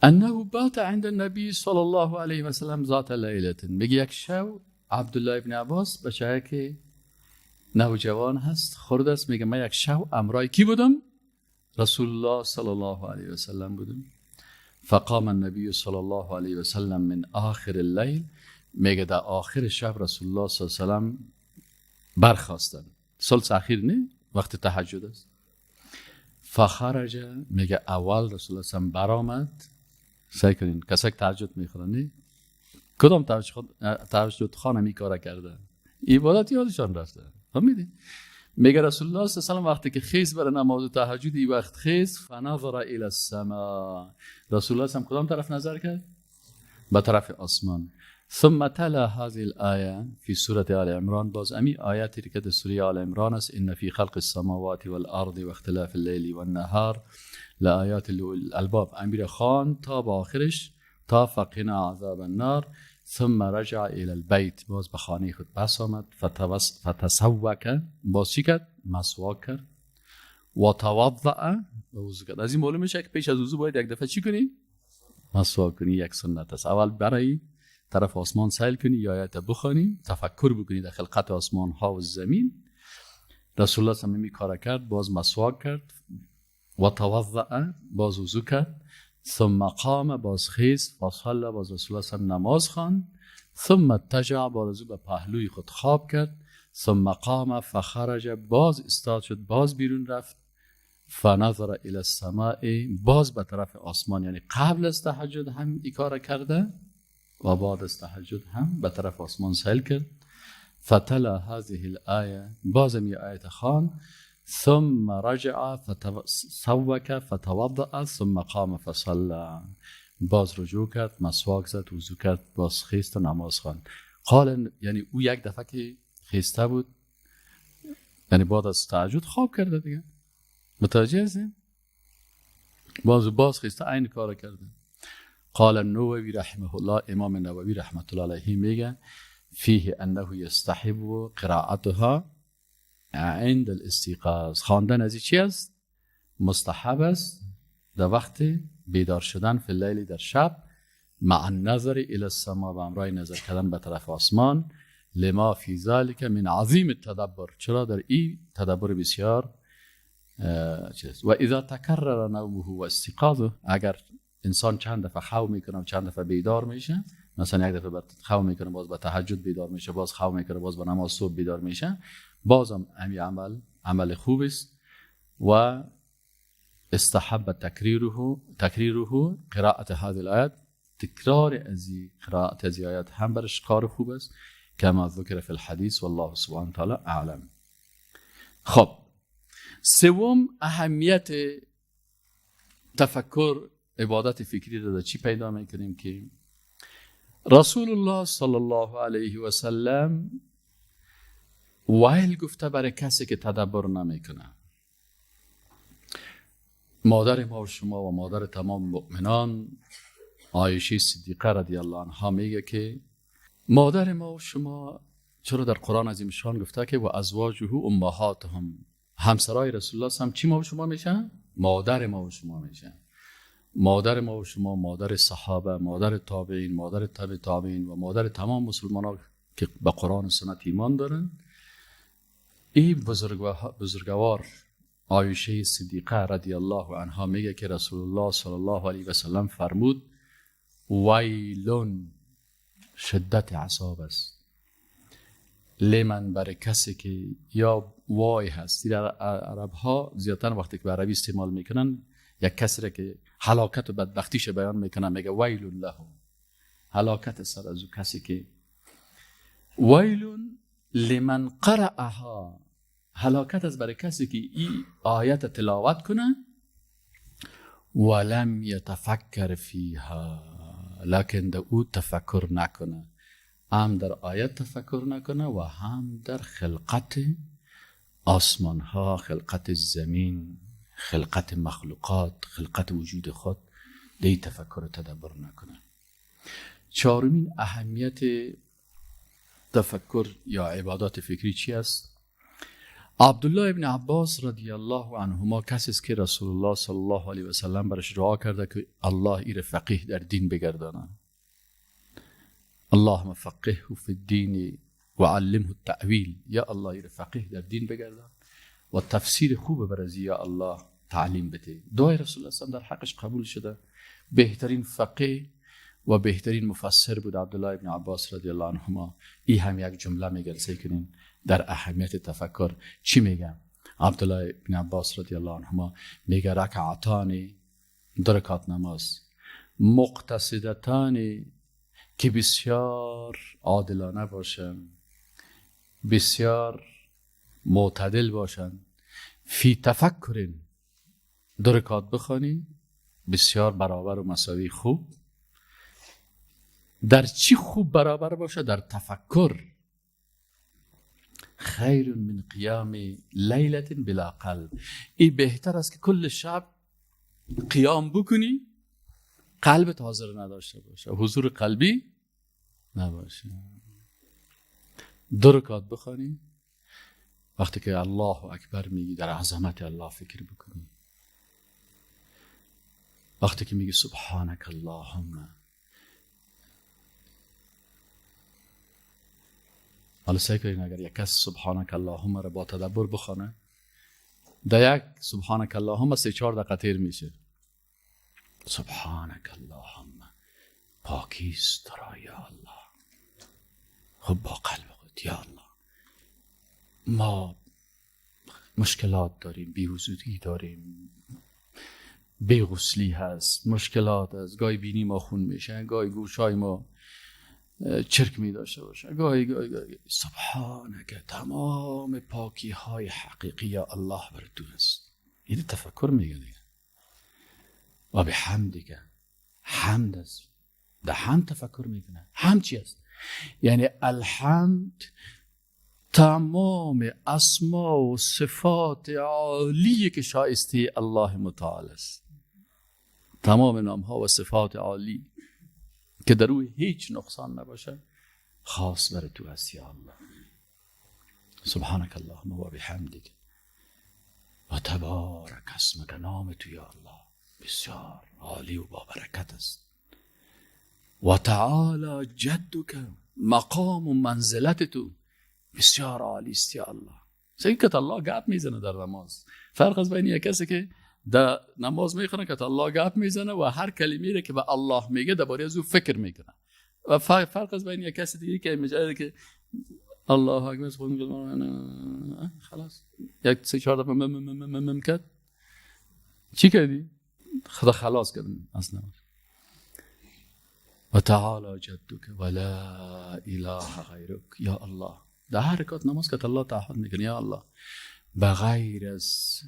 انه بات عند النبی صلی الله علیه و سلم ذات لیله. میگه یک شب عبدالله ابن عباس بچه که نوجوان هست، خرد است، میگه من یک شب امرای کی بودم؟ رسول الله صلی الله علیه و سلم بودم. فقام النبی صلی الله علیه و سلم من آخر اللیل. میگه در آخر شب رسول الله صلی الله علیه و سلم برخاستن. ثلث اخیر نه، وقت تهجد است. فخرج، میگه اول رسول الله صلی الله علیه و سلم برآمد. سعی کنین کسایی که تهجد میخورن نه، کدام تهجد خوان همی کار کرده، عبادت یادشان رفته. فهمیدی؟ میگه رسول الله صلی الله علیه و سلم وقتی که خیز برای نماز تهجد، این وقت خیز، فنظر الی السماء. رسول الله صلی الله علیه و سلم کدام طرف نظر کرد؟ به طرف آسمان. ثم تلا هذه الآیه فی سورة آل عمران. باز امی آیاتی که در سوره آل عمران است، ان فی خلق السماوات والارض و اختلاف اللیل والنهار لآیات للالباب. امیر خان تا به آخرش، تا فقنا عذاب النار. ثم رجع الى البيت، باز به خانه خود پس آمد. فتسوک، باز چی کرد؟ مسواک کرد. و توضع، وضو کرد. از این معلوم میشه که پیش از وضو باید یک دفعه چی کنی؟ مسواک کنی. یک سنت است. اول برای طرف آسمان سیل کنی، یا آیت بخوانی، تفکر بکنی در خلقت آسمان ها و زمین. رسول الله صلی الله علیه و کار کرد، باز مسواک کرد. و توضع، باز وضو کرد. ثم قام، باز خیز. فصلى، باز رسول الله صلی الله علیه و نماز خواند. ثم اتجع، باز به پهلوی خود خواب کرد. ثم قام فخرج، باز استاد شد، باز بیرون رفت. فنظر الى السماء، باز به طرف آسمان، یعنی قبل از تهجد هم این کار کرده و بعد از تهجد هم به طرف آسمان سیل کرد. فتلا هذه الآیه، باز می آیت خواند. ثم رجع فتسوک فتوضأ ثم قام فصلى. باز رجوع کرد، مسواک زد، وضو کرد، باز خیست و نماز خواند. قال، یعنی او یک دفعه که خیسته بود، یعنی بعد از تهجد خواب کرده دیگه، متوجه هستین؟ باز خیسته عین کار کرده. قال النووی رحمه الله، امام نووی رحمت الله علیه میگه فیه انه یستحب قراءتها عند الاستیقاظ. خواندن از چی است؟ مستحب است در وقت بیدار شدن، فی اللیل در شب، مع النظر الی السما، و همراه نظر کردن به طرف آسمان، لما فی ذلک من عظیم التدبر، چرا در این تدبر بسیار چیز. و اذا تکرر نومه و استیقاظه، اگر انسان چند دفعه خواب میکنه و چند دفعه بیدار میشه، مثلا یک دفعه خواب میکنه باز به تهجد بیدار میشه، باز خواب میکنه باز به نماز صبح بیدار میشه، بازم همین عمل خوب است. و استحب تکریره قراءت هذه الآیات، تکرار از قراءت از آیات هم برش کار خوب است، کما ذکر فی الحدیث والله سبحانه وتعالی اعلم. خب سوم اهمیت تفکر عبادت فکری را در چی پیدا میکنیم که رسول الله صلی الله علیه و سلم ویل گفته برای کسی که تدبر نمیکنه. مادر ما و شما و مادر تمام مؤمنان عایشه صدیقه رضی الله عنها میگه که مادر ما و شما، چرا در قرآن عظیم شان گفته که و ازواجه امهاتهم، همسرای رسول الله هم چی ما و شما میشن؟ مادر ما و شما میشن. مادر ما و شما، مادر صحابه، مادر تابعین، مادر تابع تابعین و مادر تمام مسلمانان که به قرآن و سنت ایمان دارن. این بزرگوار عایشه صدیقه رضی الله عنها میگه که رسول الله صلی الله علیه و سلم فرمود ویلون، شدت عذاب است، لمن، برای کسی که یا وای هست. در عرب ها زیادتر وقتی که به عربی استعمال میکنن یک کسی را که هلاکت و بدبختیش بیان میکنن میگه ویل له، هلاکت سر از او کسی که ویل لمن قرأها، هلاکت از برای کسی که این آیت تلاوت کنه ولم یتفکر فیها، لکن در او تفکر نکنه، هم در آیت تفکر نکنه و هم در خلقت آسمان ها، خلقت زمین، خلقت مخلوقات، خلقت وجود خود دی تفکر و تدبر نکنه. چهارمین اهمیت تفکر یا عبادات فکری چی است؟ عبدالله ابن عباس رضی الله عنهما کسی است که رسول الله صلی الله علیه و سلم برش دعا کرده که الله ایر فقیه در دین بگردانه. اللهم فقهه فی الدین و علمه التأویل، یا الله ایر فقیه در دین بگردان و تفسیر خوب برازی یا الله تعلیم بده. دعای رسول الله صلی در حقش قبول شده. بهترین فقیه و بهترین مفسر بود عبدالله ابن عباس رضی الله عنهما. ای هم یک جمله میگه، سعی کنین در اهمیت تفکر چی میگه؟ عبدالله ابن عباس رضی الله عنهما میگه رکعتان، دو رکعت نماز، مقتصدتان، که بسیار عادلانه باشن، بسیار معتدل باشن، فی تفکر، دو رکعت بخوانی بسیار برابر و مساوی خوب. در چی خوب برابر باشه؟ در تفکر. خیر من قیام لیلت بلا قلب، این بهتر است که کل شب قیام بکنی قلبت حاضر نداشته باشه، حضور قلبی نباشه. دو رکعت بخوانی، وقتی که الله اکبر میگی در عظمت الله فکر بکنی، وقتی که میگی سبحانک اللهم. حالا سعی کنین اگر یک کس سبحانک اللهم را با تدبر بخوانه، در یک سبحانک اللهم 3-4 دقیقه تیر میشه. سبحانک اللهم، پاکیست تو را یا الله. خب با قلب خود یا الله ما مشکلات داریم، بی‌وضویی داریم، بی‌غسلی هست، مشکلات هست، گاهی بینی ما خون میشه، گاهی گوشای ما چرک می داشته باشه. گاهی گاهی گاهی سبحانک، تمام پاکی های حقیقی یا الله بر تو است. این تفکر میگه دیگه. و به حمدک، حمد است، ده حمد تفکر میکنه. حمد چی است؟ یعنی الحمد تمام اسما و صفات عالی که شایسته الله متعال است، تمام نام ها و صفات عالی که در او هیچ نقصان نباشه، خاص بر تو است یا الله. سبحانك اللهم و بحمدک و تبارک اسمک، نام تو یا الله بسیار عالی و با برکت است. و تعالی جدک، مقام و منزلت تو بسیار عالی است یا الله. سعی که الله گپ میزنه در نماز. فرق از بین یک کسی که در نماز میخونه که الله گپ میزنه و هر کلمه رو که به الله میگه درباره از او فکر میکنه، و فرق از بین یک کسی دیگه که میگه که الله اکبر خلاص یک سه چهار دفعه مم کرد، چی کردی؟ خدا خلاص کردن از نماز. و تعالی جدک و لا اله غیرک، یا الله در هر رکعت نماز که الله تعهد میکنه یا الله بغیر از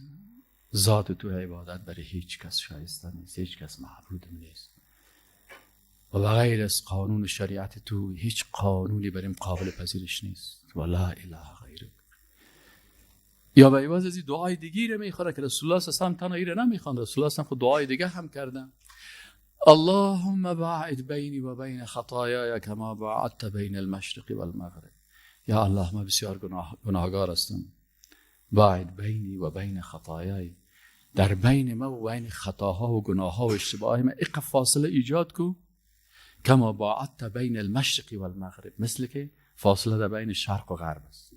ذات تو عبادت برای هیچ کس شایسته نیست، هیچ کس معبود نیست، و بغیر از قانون شریعت تو هیچ قانونی بریم قابل پذیرش نیست. و لا اله غیرک. یا به عوض از دعای دیگه رو میخوره که رسول الله صلی الله علیه و سلم تنها ایره نمیخوند، رسول الله صلی الله علیه و سلم خود دعای دیگه هم کردن. اللهم باعد بینی و بین خطایای کما باعدت بین المشرق والمغرب. یا الله من بسیار گناهگار هستم، باعد بینی و بین خطایای، در بین ما و بین خطاها و گناهها و اشتباههای من ایقه فاصله ایجاد کو، کما باعدت بین المشرق والمغرب، مثل که فاصله در بین شرق و غرب است.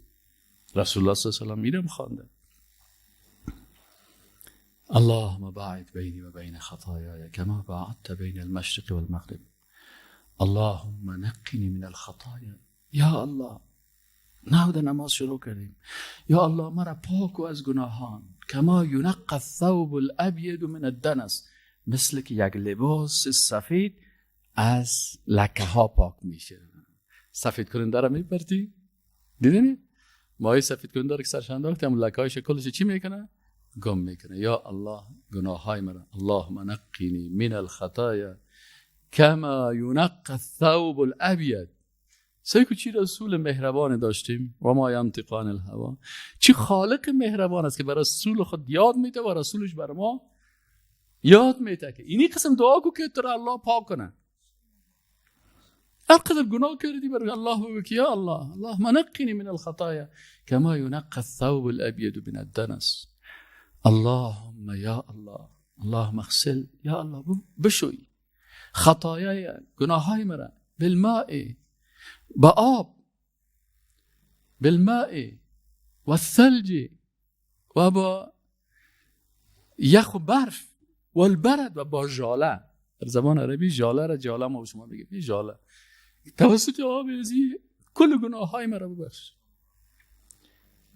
رسول الله صلی الله علیه و سلم میرم خوانده اللهم باعد بینی و بین خطایای کما باعدت بین المشرق والمغرب اللهم نقنی من الخطایا. یا الله نه در نماز شروع کردیم، یا الله مرا پاک و از گناهان، کما ینقى الثوب الابید من الدنس، مثل که یک لباس سفید از لکه ها پاک میشه. سفید کننده را میپرتی، دیدنی مایه سفید کننده را که سرش انداختی هم لکه های شکلش چی میکنه؟ گم میکنه. یا الله گناه های مرا، اللهم نقینی من الخطایا کما ینقى الثوب الابید. سیکو چی رسول مهربان داشتیم، و ما ینطق عن الهوا، چی خالق مهربان است که بر رسول خود یاد میده و رسولش بر ما یاد میده که اینی قسم دعا کو که تو را الله پاک کنه. هر قدر گناه کردی بر الله بگو که یا الله اللهم نقنی من الخطایا کما ینقى الثوب الابید من الدنس. اللهم یا الله اللهم اغسل، یا الله بشوی خطایای گناههای مرا بالماء، با آب، بالماء والثلج و با یخ و برف، والبرد و با ژاله. در زبان عربی ژاله را جاله ما شما میگیم ژاله. توسط آب ازی کل گناه های مرا ببخش.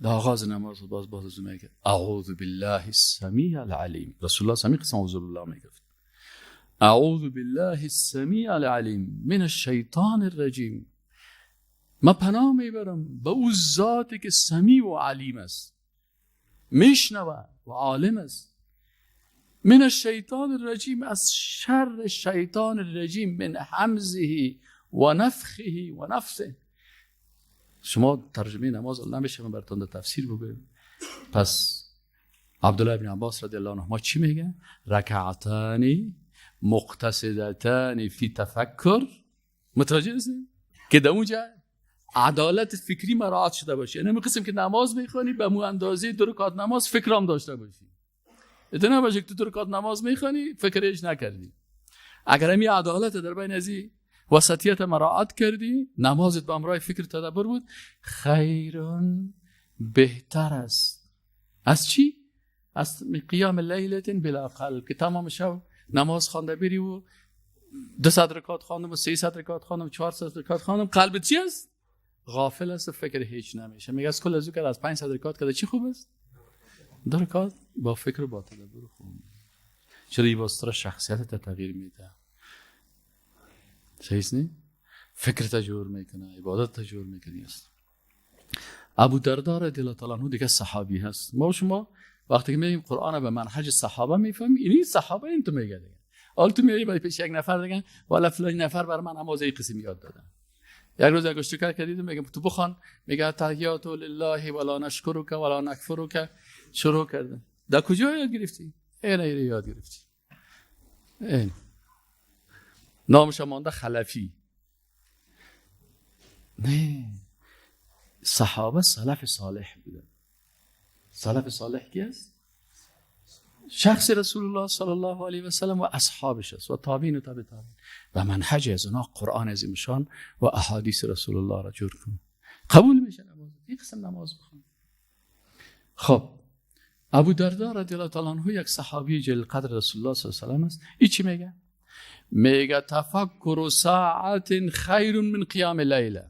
در آغاز نماز باز میگه اعوذ بالله السمیع العلیم. رسول الله سمیع قسم اعوذ بالله میگفت، اعوذ بالله السمیع العلیم من الشیطان الرجیم. من پناه میبرم به او ذاتی که سمیع و علیم است، میشنوه و عالم است. من الشیطان الرجیم، از شر شیطان الرجیم، من همزه و نفخه و نفسه. شما ترجمه نماز نمیشه من براتون تفسیر بگم. پس عبدالله بن عباس رضی الله عنهما چی میگه؟ رکعتان مقتصدتان فی تفکر. متوجه هستید که در اونجا عدالت فکری مراعات شده باشه. یعنی قسم که نماز میخوانی به مو اندازه دو رکعت نماز فکرام داشته باشی. اتنا نباشه که تو دو رکعت نماز میخوانی فکرش نکردی. اگر همین عدالت در بین ازی وسطیت مراعات کردی، نمازت به امرای فکر تدبر بود، خیرون بهتر است از چی؟ از قیام لیلت بلا قلب، که تمام شب نماز خوانده بری و 200 رکعت خواندم و 300 رکعت خواندم، 400 رکعت خواندم، قلب چی است؟ غافل است و فکر هیچ نمیشه. میگه از کل از او که از 500 رکعت کرده چی خوب است؟ 2 رکعت با فکر و با تدبر خوب. چرا این واسطه شخصیت تغییر میده؟ صحیح نیست؟ فکر تجور میکنه، عبادت تجور میکنه است. ابو دردا رضی الله تعالی عنه دیگه صحابی هست. ما شما وقتی که میگیم قرآن به منهج صحابه میفهمیم، اینی صحابه این تو میگه دیگه. حالا تو میای برای پیش یک نفر دیگه والا فلان نفر بر من نماز این قسم یاد دادن. یک روز یک اشتکار کردیم، میگم تو بخوان، میگه تحیات لله ولا نشکرک ولا نکفرک، شروع کردن. در کجا یاد گرفتی؟ این یاد گرفتی. این نامش مانده خلفی. نه، صحابه سلف صالح بودن. سلف صالح کی است؟ شخص رسول الله صلی الله علیه و سلم و اصحابش است و تابعین و تابع تابعین و منهج از اونا قرآن عظیمشان و احادیث رسول الله را جور کن. قبول میشه نماز، این قسم نماز بخون. خب ابو دردا رضی الله تعالی عنه یک صحابی جلیل قدر رسول الله صلی الله علیه و سلم است. این چی میگه؟ میگه تفکر ساعت خیر من قیام لیله.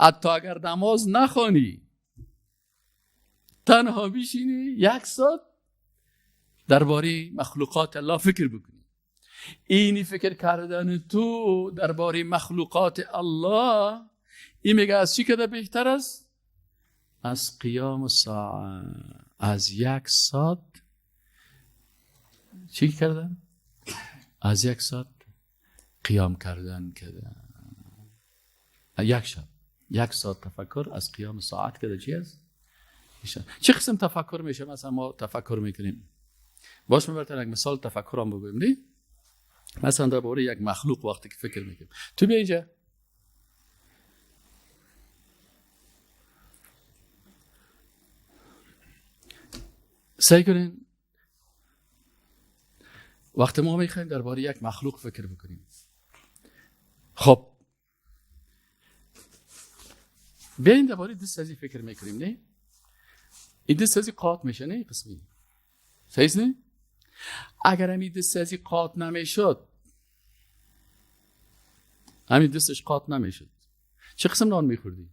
حتی اگر نماز نخوانی، تنها بشینی یک ساعت درباره مخلوقات الله فکر بکنی. اینی فکر کردن تو درباره مخلوقات الله، این میگه از چی کده بهتر است؟ از قیام ساعت، از یک ساعت چی کردن؟ از یک ساعت قیام کردن کردن. یک شب یک ساعت تفکر از قیام ساعت کده چی است؟ چه قسم تفکر میشه؟ مثلا ما تفکر میکنیم، باش من براتون یک مثال تفکر هم بگویم. نه مثلا درباره یک مخلوق وقتی که فکر میکنیم، تو بیا اینجا، سعی کنین وقتی ما میخوایم درباره یک مخلوق فکر بکنیم، خب بیاین درباره دست ازی فکر میکنیم. نه این دست ازی قاط میشه، نه قسمی صحیح نه؟ اگر همین دست ازی قاط نمیشد، همین دستش قاط نمیشد، چه قسم نان میخوردی؟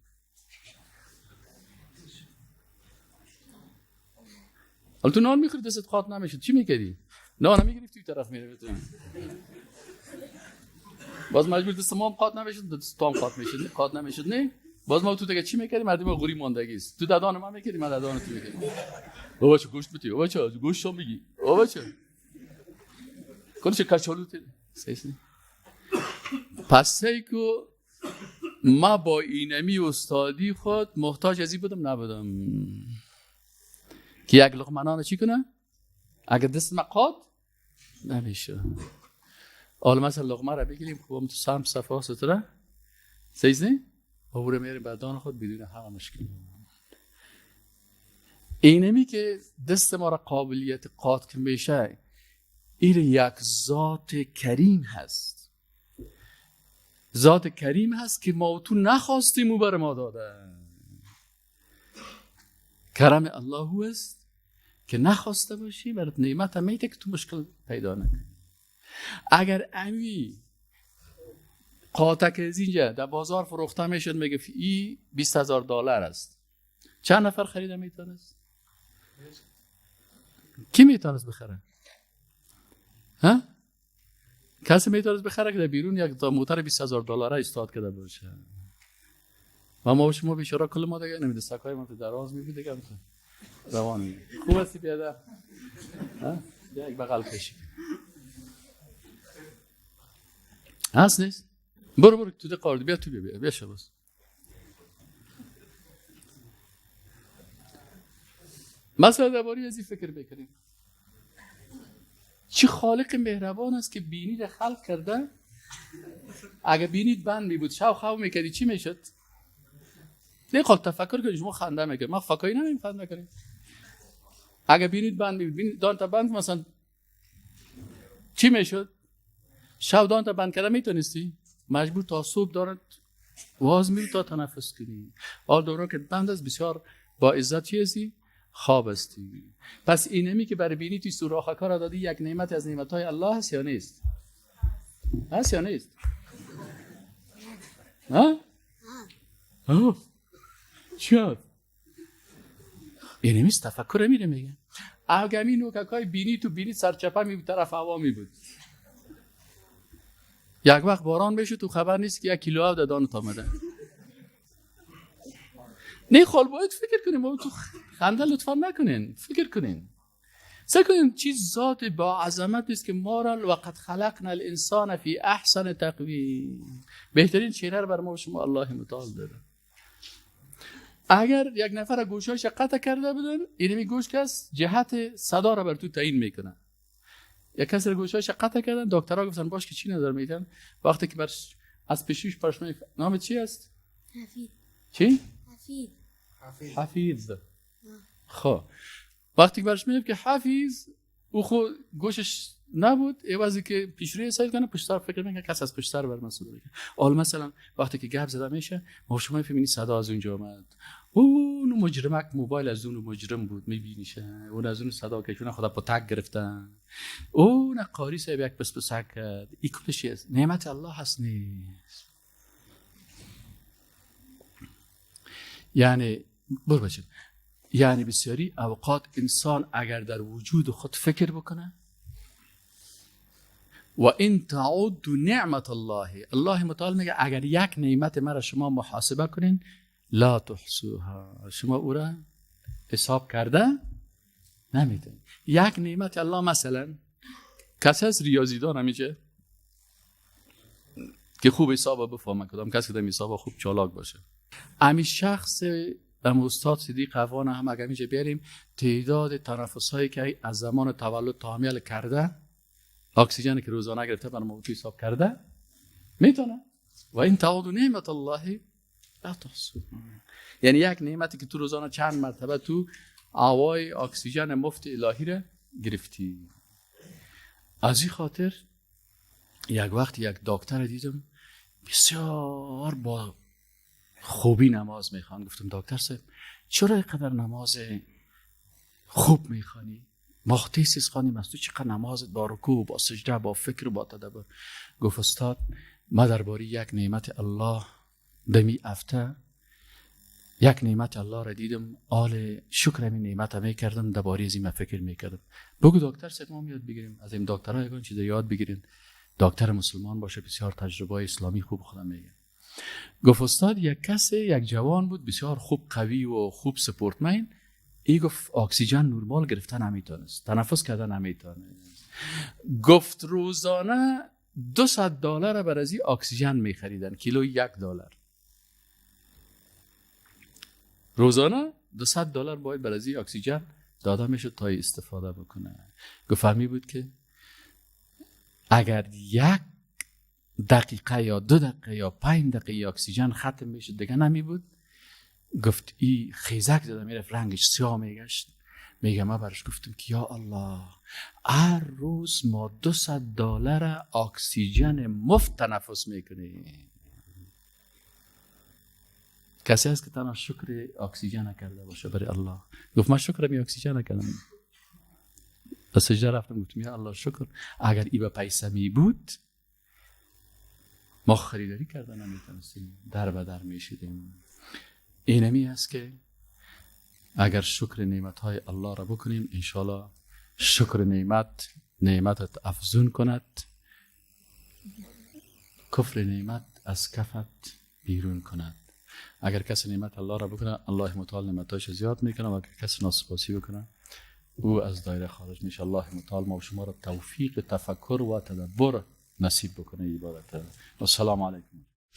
حالا تو نان میخوری دستت قاط نمیشد، چی میکردی؟ نان میگرفتی توی طرف میرفتی، باز مجبور دست ما هم قاط نمیشد، دست تو هم قاط میشد، قاط نمیشد. نه باز ما تو دیگه چی میکردیم؟ مردم غوری ماندگی است. تو ددان ما میکردی، من ددان تو میکردم. بابا چه گوشت بتی، بابا چه گوشت هم میگی، بابا چه کلش کچالو تی. پس سیکو ما با اینمی استادی خود محتاج ازی بودم نبودم که یک لقمه نان چی کنه؟ اگر دست ما قاط نمیشه. حالا مثلا لقمه را بگیریم، خوبم تو سم صفا ستره سیز نه؟ و برو میریم بدان خود بدون همه مشکل. اینمی که دست ما را قابلیت قاط که میشه، این یک ذات کریم هست. ذات کریم هست که ما تو نخواستیم او بر ما داده. کرم الله است که نخواسته باشی برات نعمت هم میده که تو مشکل پیدا نکنی. اگر امی قاطک از اینجا در بازار فروخته میشد، میگه ای $20,000 است، چند نفر خریده میتونست؟ کی میتونست بخره؟ ها؟ کسی میتونست بخره که در بیرون یک موتر $20,000 استاد کرده باشه؟ و ما شما بیچاره کل ما دیگه نمیده سکای ما دراز میبود دیگه روان میبود. خوب هستی پیاده؟ ها؟ یک بغل کشی هست نیست؟ برو برو تو ده قارد بیا تو بیا بیا شباز. مثلا درباره از این فکر بکنیم، چی خالق مهربان است که بینی را خلق کرده. اگه بینیت بند می بود شو خو میکردی چی میشد؟ نه خب تفکر کنید، شما خنده میکنید، ما فکایی نمیم خنده کنیم. اگه بینیت بند می بود، بینید دان تا بند مثلا چی میشد؟ شو دان تا بند کرده میتونستی؟ مجبور تا صبح دارد واز میری تا تنفس کنی. حال دوران که بند است بسیار با عزت چی هستی؟ خواب هستی. پس اینمی که برای بینی توی سوراخ کار دادی یک نعمت از نعمت‌های الله هست یا نیست؟ هست یا نیست؟ ها؟ ها؟ چی هست؟ اینمی تفکر میره میگه. اگه همین نوککای بینی تو بینی سرچپه می بود طرف هوا می بود. یک وقت باران بشه تو خبر نیست که 1 کیلو آب دانت آمده. نه خال باید فکر کنیم. ما تو خنده لطفا نکنین، فکر کنین. سعی کنین چیز ذات با عظمت است که ما را وقد خلقنا الانسان فی احسن تقویم، بهترین چهره رو بر ما و شما الله متعال داده. اگر یک نفر گوشاش قطع کرده بودن، اینمی گوش کس جهت صدا را بر تو تعیین میکنه. یک کسی گوشاش قطع کردن، دکترها گفتن باش که چی نظر میدن. وقتی که برش از پیشوش پرش می نام چی است؟ حفیظ. چی؟ حفیظ. حفیظ. خب وقتی که برش میگه که حفیظ، او خو گوشش نبود، عوضی که پیشروی سایل کنه پشت سر فکر میکنه کس از پشت سر بر من صدا میکنه. حالا مثلا وقتی که گپ زده میشه، ما شما میفهمین صدا از اونجا اومد. اون مجرمک موبایل از اون مجرم بود، میبینیشه اون از اون صدا که چون خدا پتک گرفتن. اون قاری صاحب یک پس پسک کرد. این کلش است نعمت الله هست نیست. یعنی برو بچین، یعنی بسیاری اوقات انسان اگر در وجود خود فکر بکنه و این تعد نعمت الله، الله متعال میگه اگر یک نعمت مرا شما محاسبه کنین لا تحصوها، شما او را حساب کرده نمیتونید. یک نعمت الله مثلا کسی از ریاضیدان همیشه که خوب حساب بفهمه، کدام کسی که در حساب خوب چالاک باشه، امی شخص ام استاد صدیق افغان هم اگر میشه بیاریم تعداد تنفس هایی که از زمان تولد تا حمیل کرده، اکسیژن که روزانه گرفته برای ما حساب کرده میتونه. و این تعود نعمت الله لا تحصوها، یعنی یک نعمتی که تو روزانه چند مرتبه تو هوای اکسیژن مفت الهی را گرفتی. از این خاطر یک وقت یک دکتر دیدم بسیار با خوبی نماز میخوان. گفتم دکتر صاحب چرا اینقدر نماز خوب میخوانی؟ ما تیسیس خوانیم از تو چقدر نمازت با رکوع، با سجده، با فکر و با تدبر. گفت استاد ما درباره یک نعمت الله دمی افته یک نعمت الله را دیدم، آل شکر این نعمت را میکردم، درباره از این فکر میکردم. بگو دکتر صاحب ما یاد بگیریم از این دکترها یگان چیز یاد بگیریم. دکتر مسلمان باشه بسیار تجربه اسلامی خوب خودم میگه. گفت استاد یک کسی یک جوان بود بسیار خوب قوی و خوب سپورتمن، ای گفت اکسیژن نورمال گرفتن نمیتونست، تنفس کردن نمیتونست. گفت روزانه $200 بر از این اکسیژن میخریدن، کیلو $1. روزانه $200 باید بر از این اکسیژن داده میشد تا استفاده بکنه. گفت فهمی بود که اگر 1 دقیقه یا 2 دقیقه یا 5 دقیقه اکسیژن ختم میشد دیگه نمی بود. گفت ای خیزک زده میرفت، رنگش سیاه میگشت. میگه من برش گفتم که یا الله هر روز ما $200 اکسیژن مفت تنفس میکنیم. کسی هست که تنها شکر اکسیژن نکرده باشه برای الله؟ گفت من شکر می اکسیژن نکردم. به سجده رفتم گفتم یا الله شکر، اگر ای به پیسه می بود ما خریداری کردن نمیتونستیم، در به در میشیدیم. اینمی است که اگر شکر نعمت‌های الله را بکنیم انشالله شکر نعمت نعمتت افزون کند، کفر نعمت از کفت بیرون کند. اگر کسی نعمت الله را بکنه الله متعال نعمتاش زیاد میکنه و اگر کسی ناسپاسی بکنه او از دایره خارج میشه. الله متعال ما و شما را توفیق تفکر و تدبر نصیب بکنه عبادت. السلام علیکم.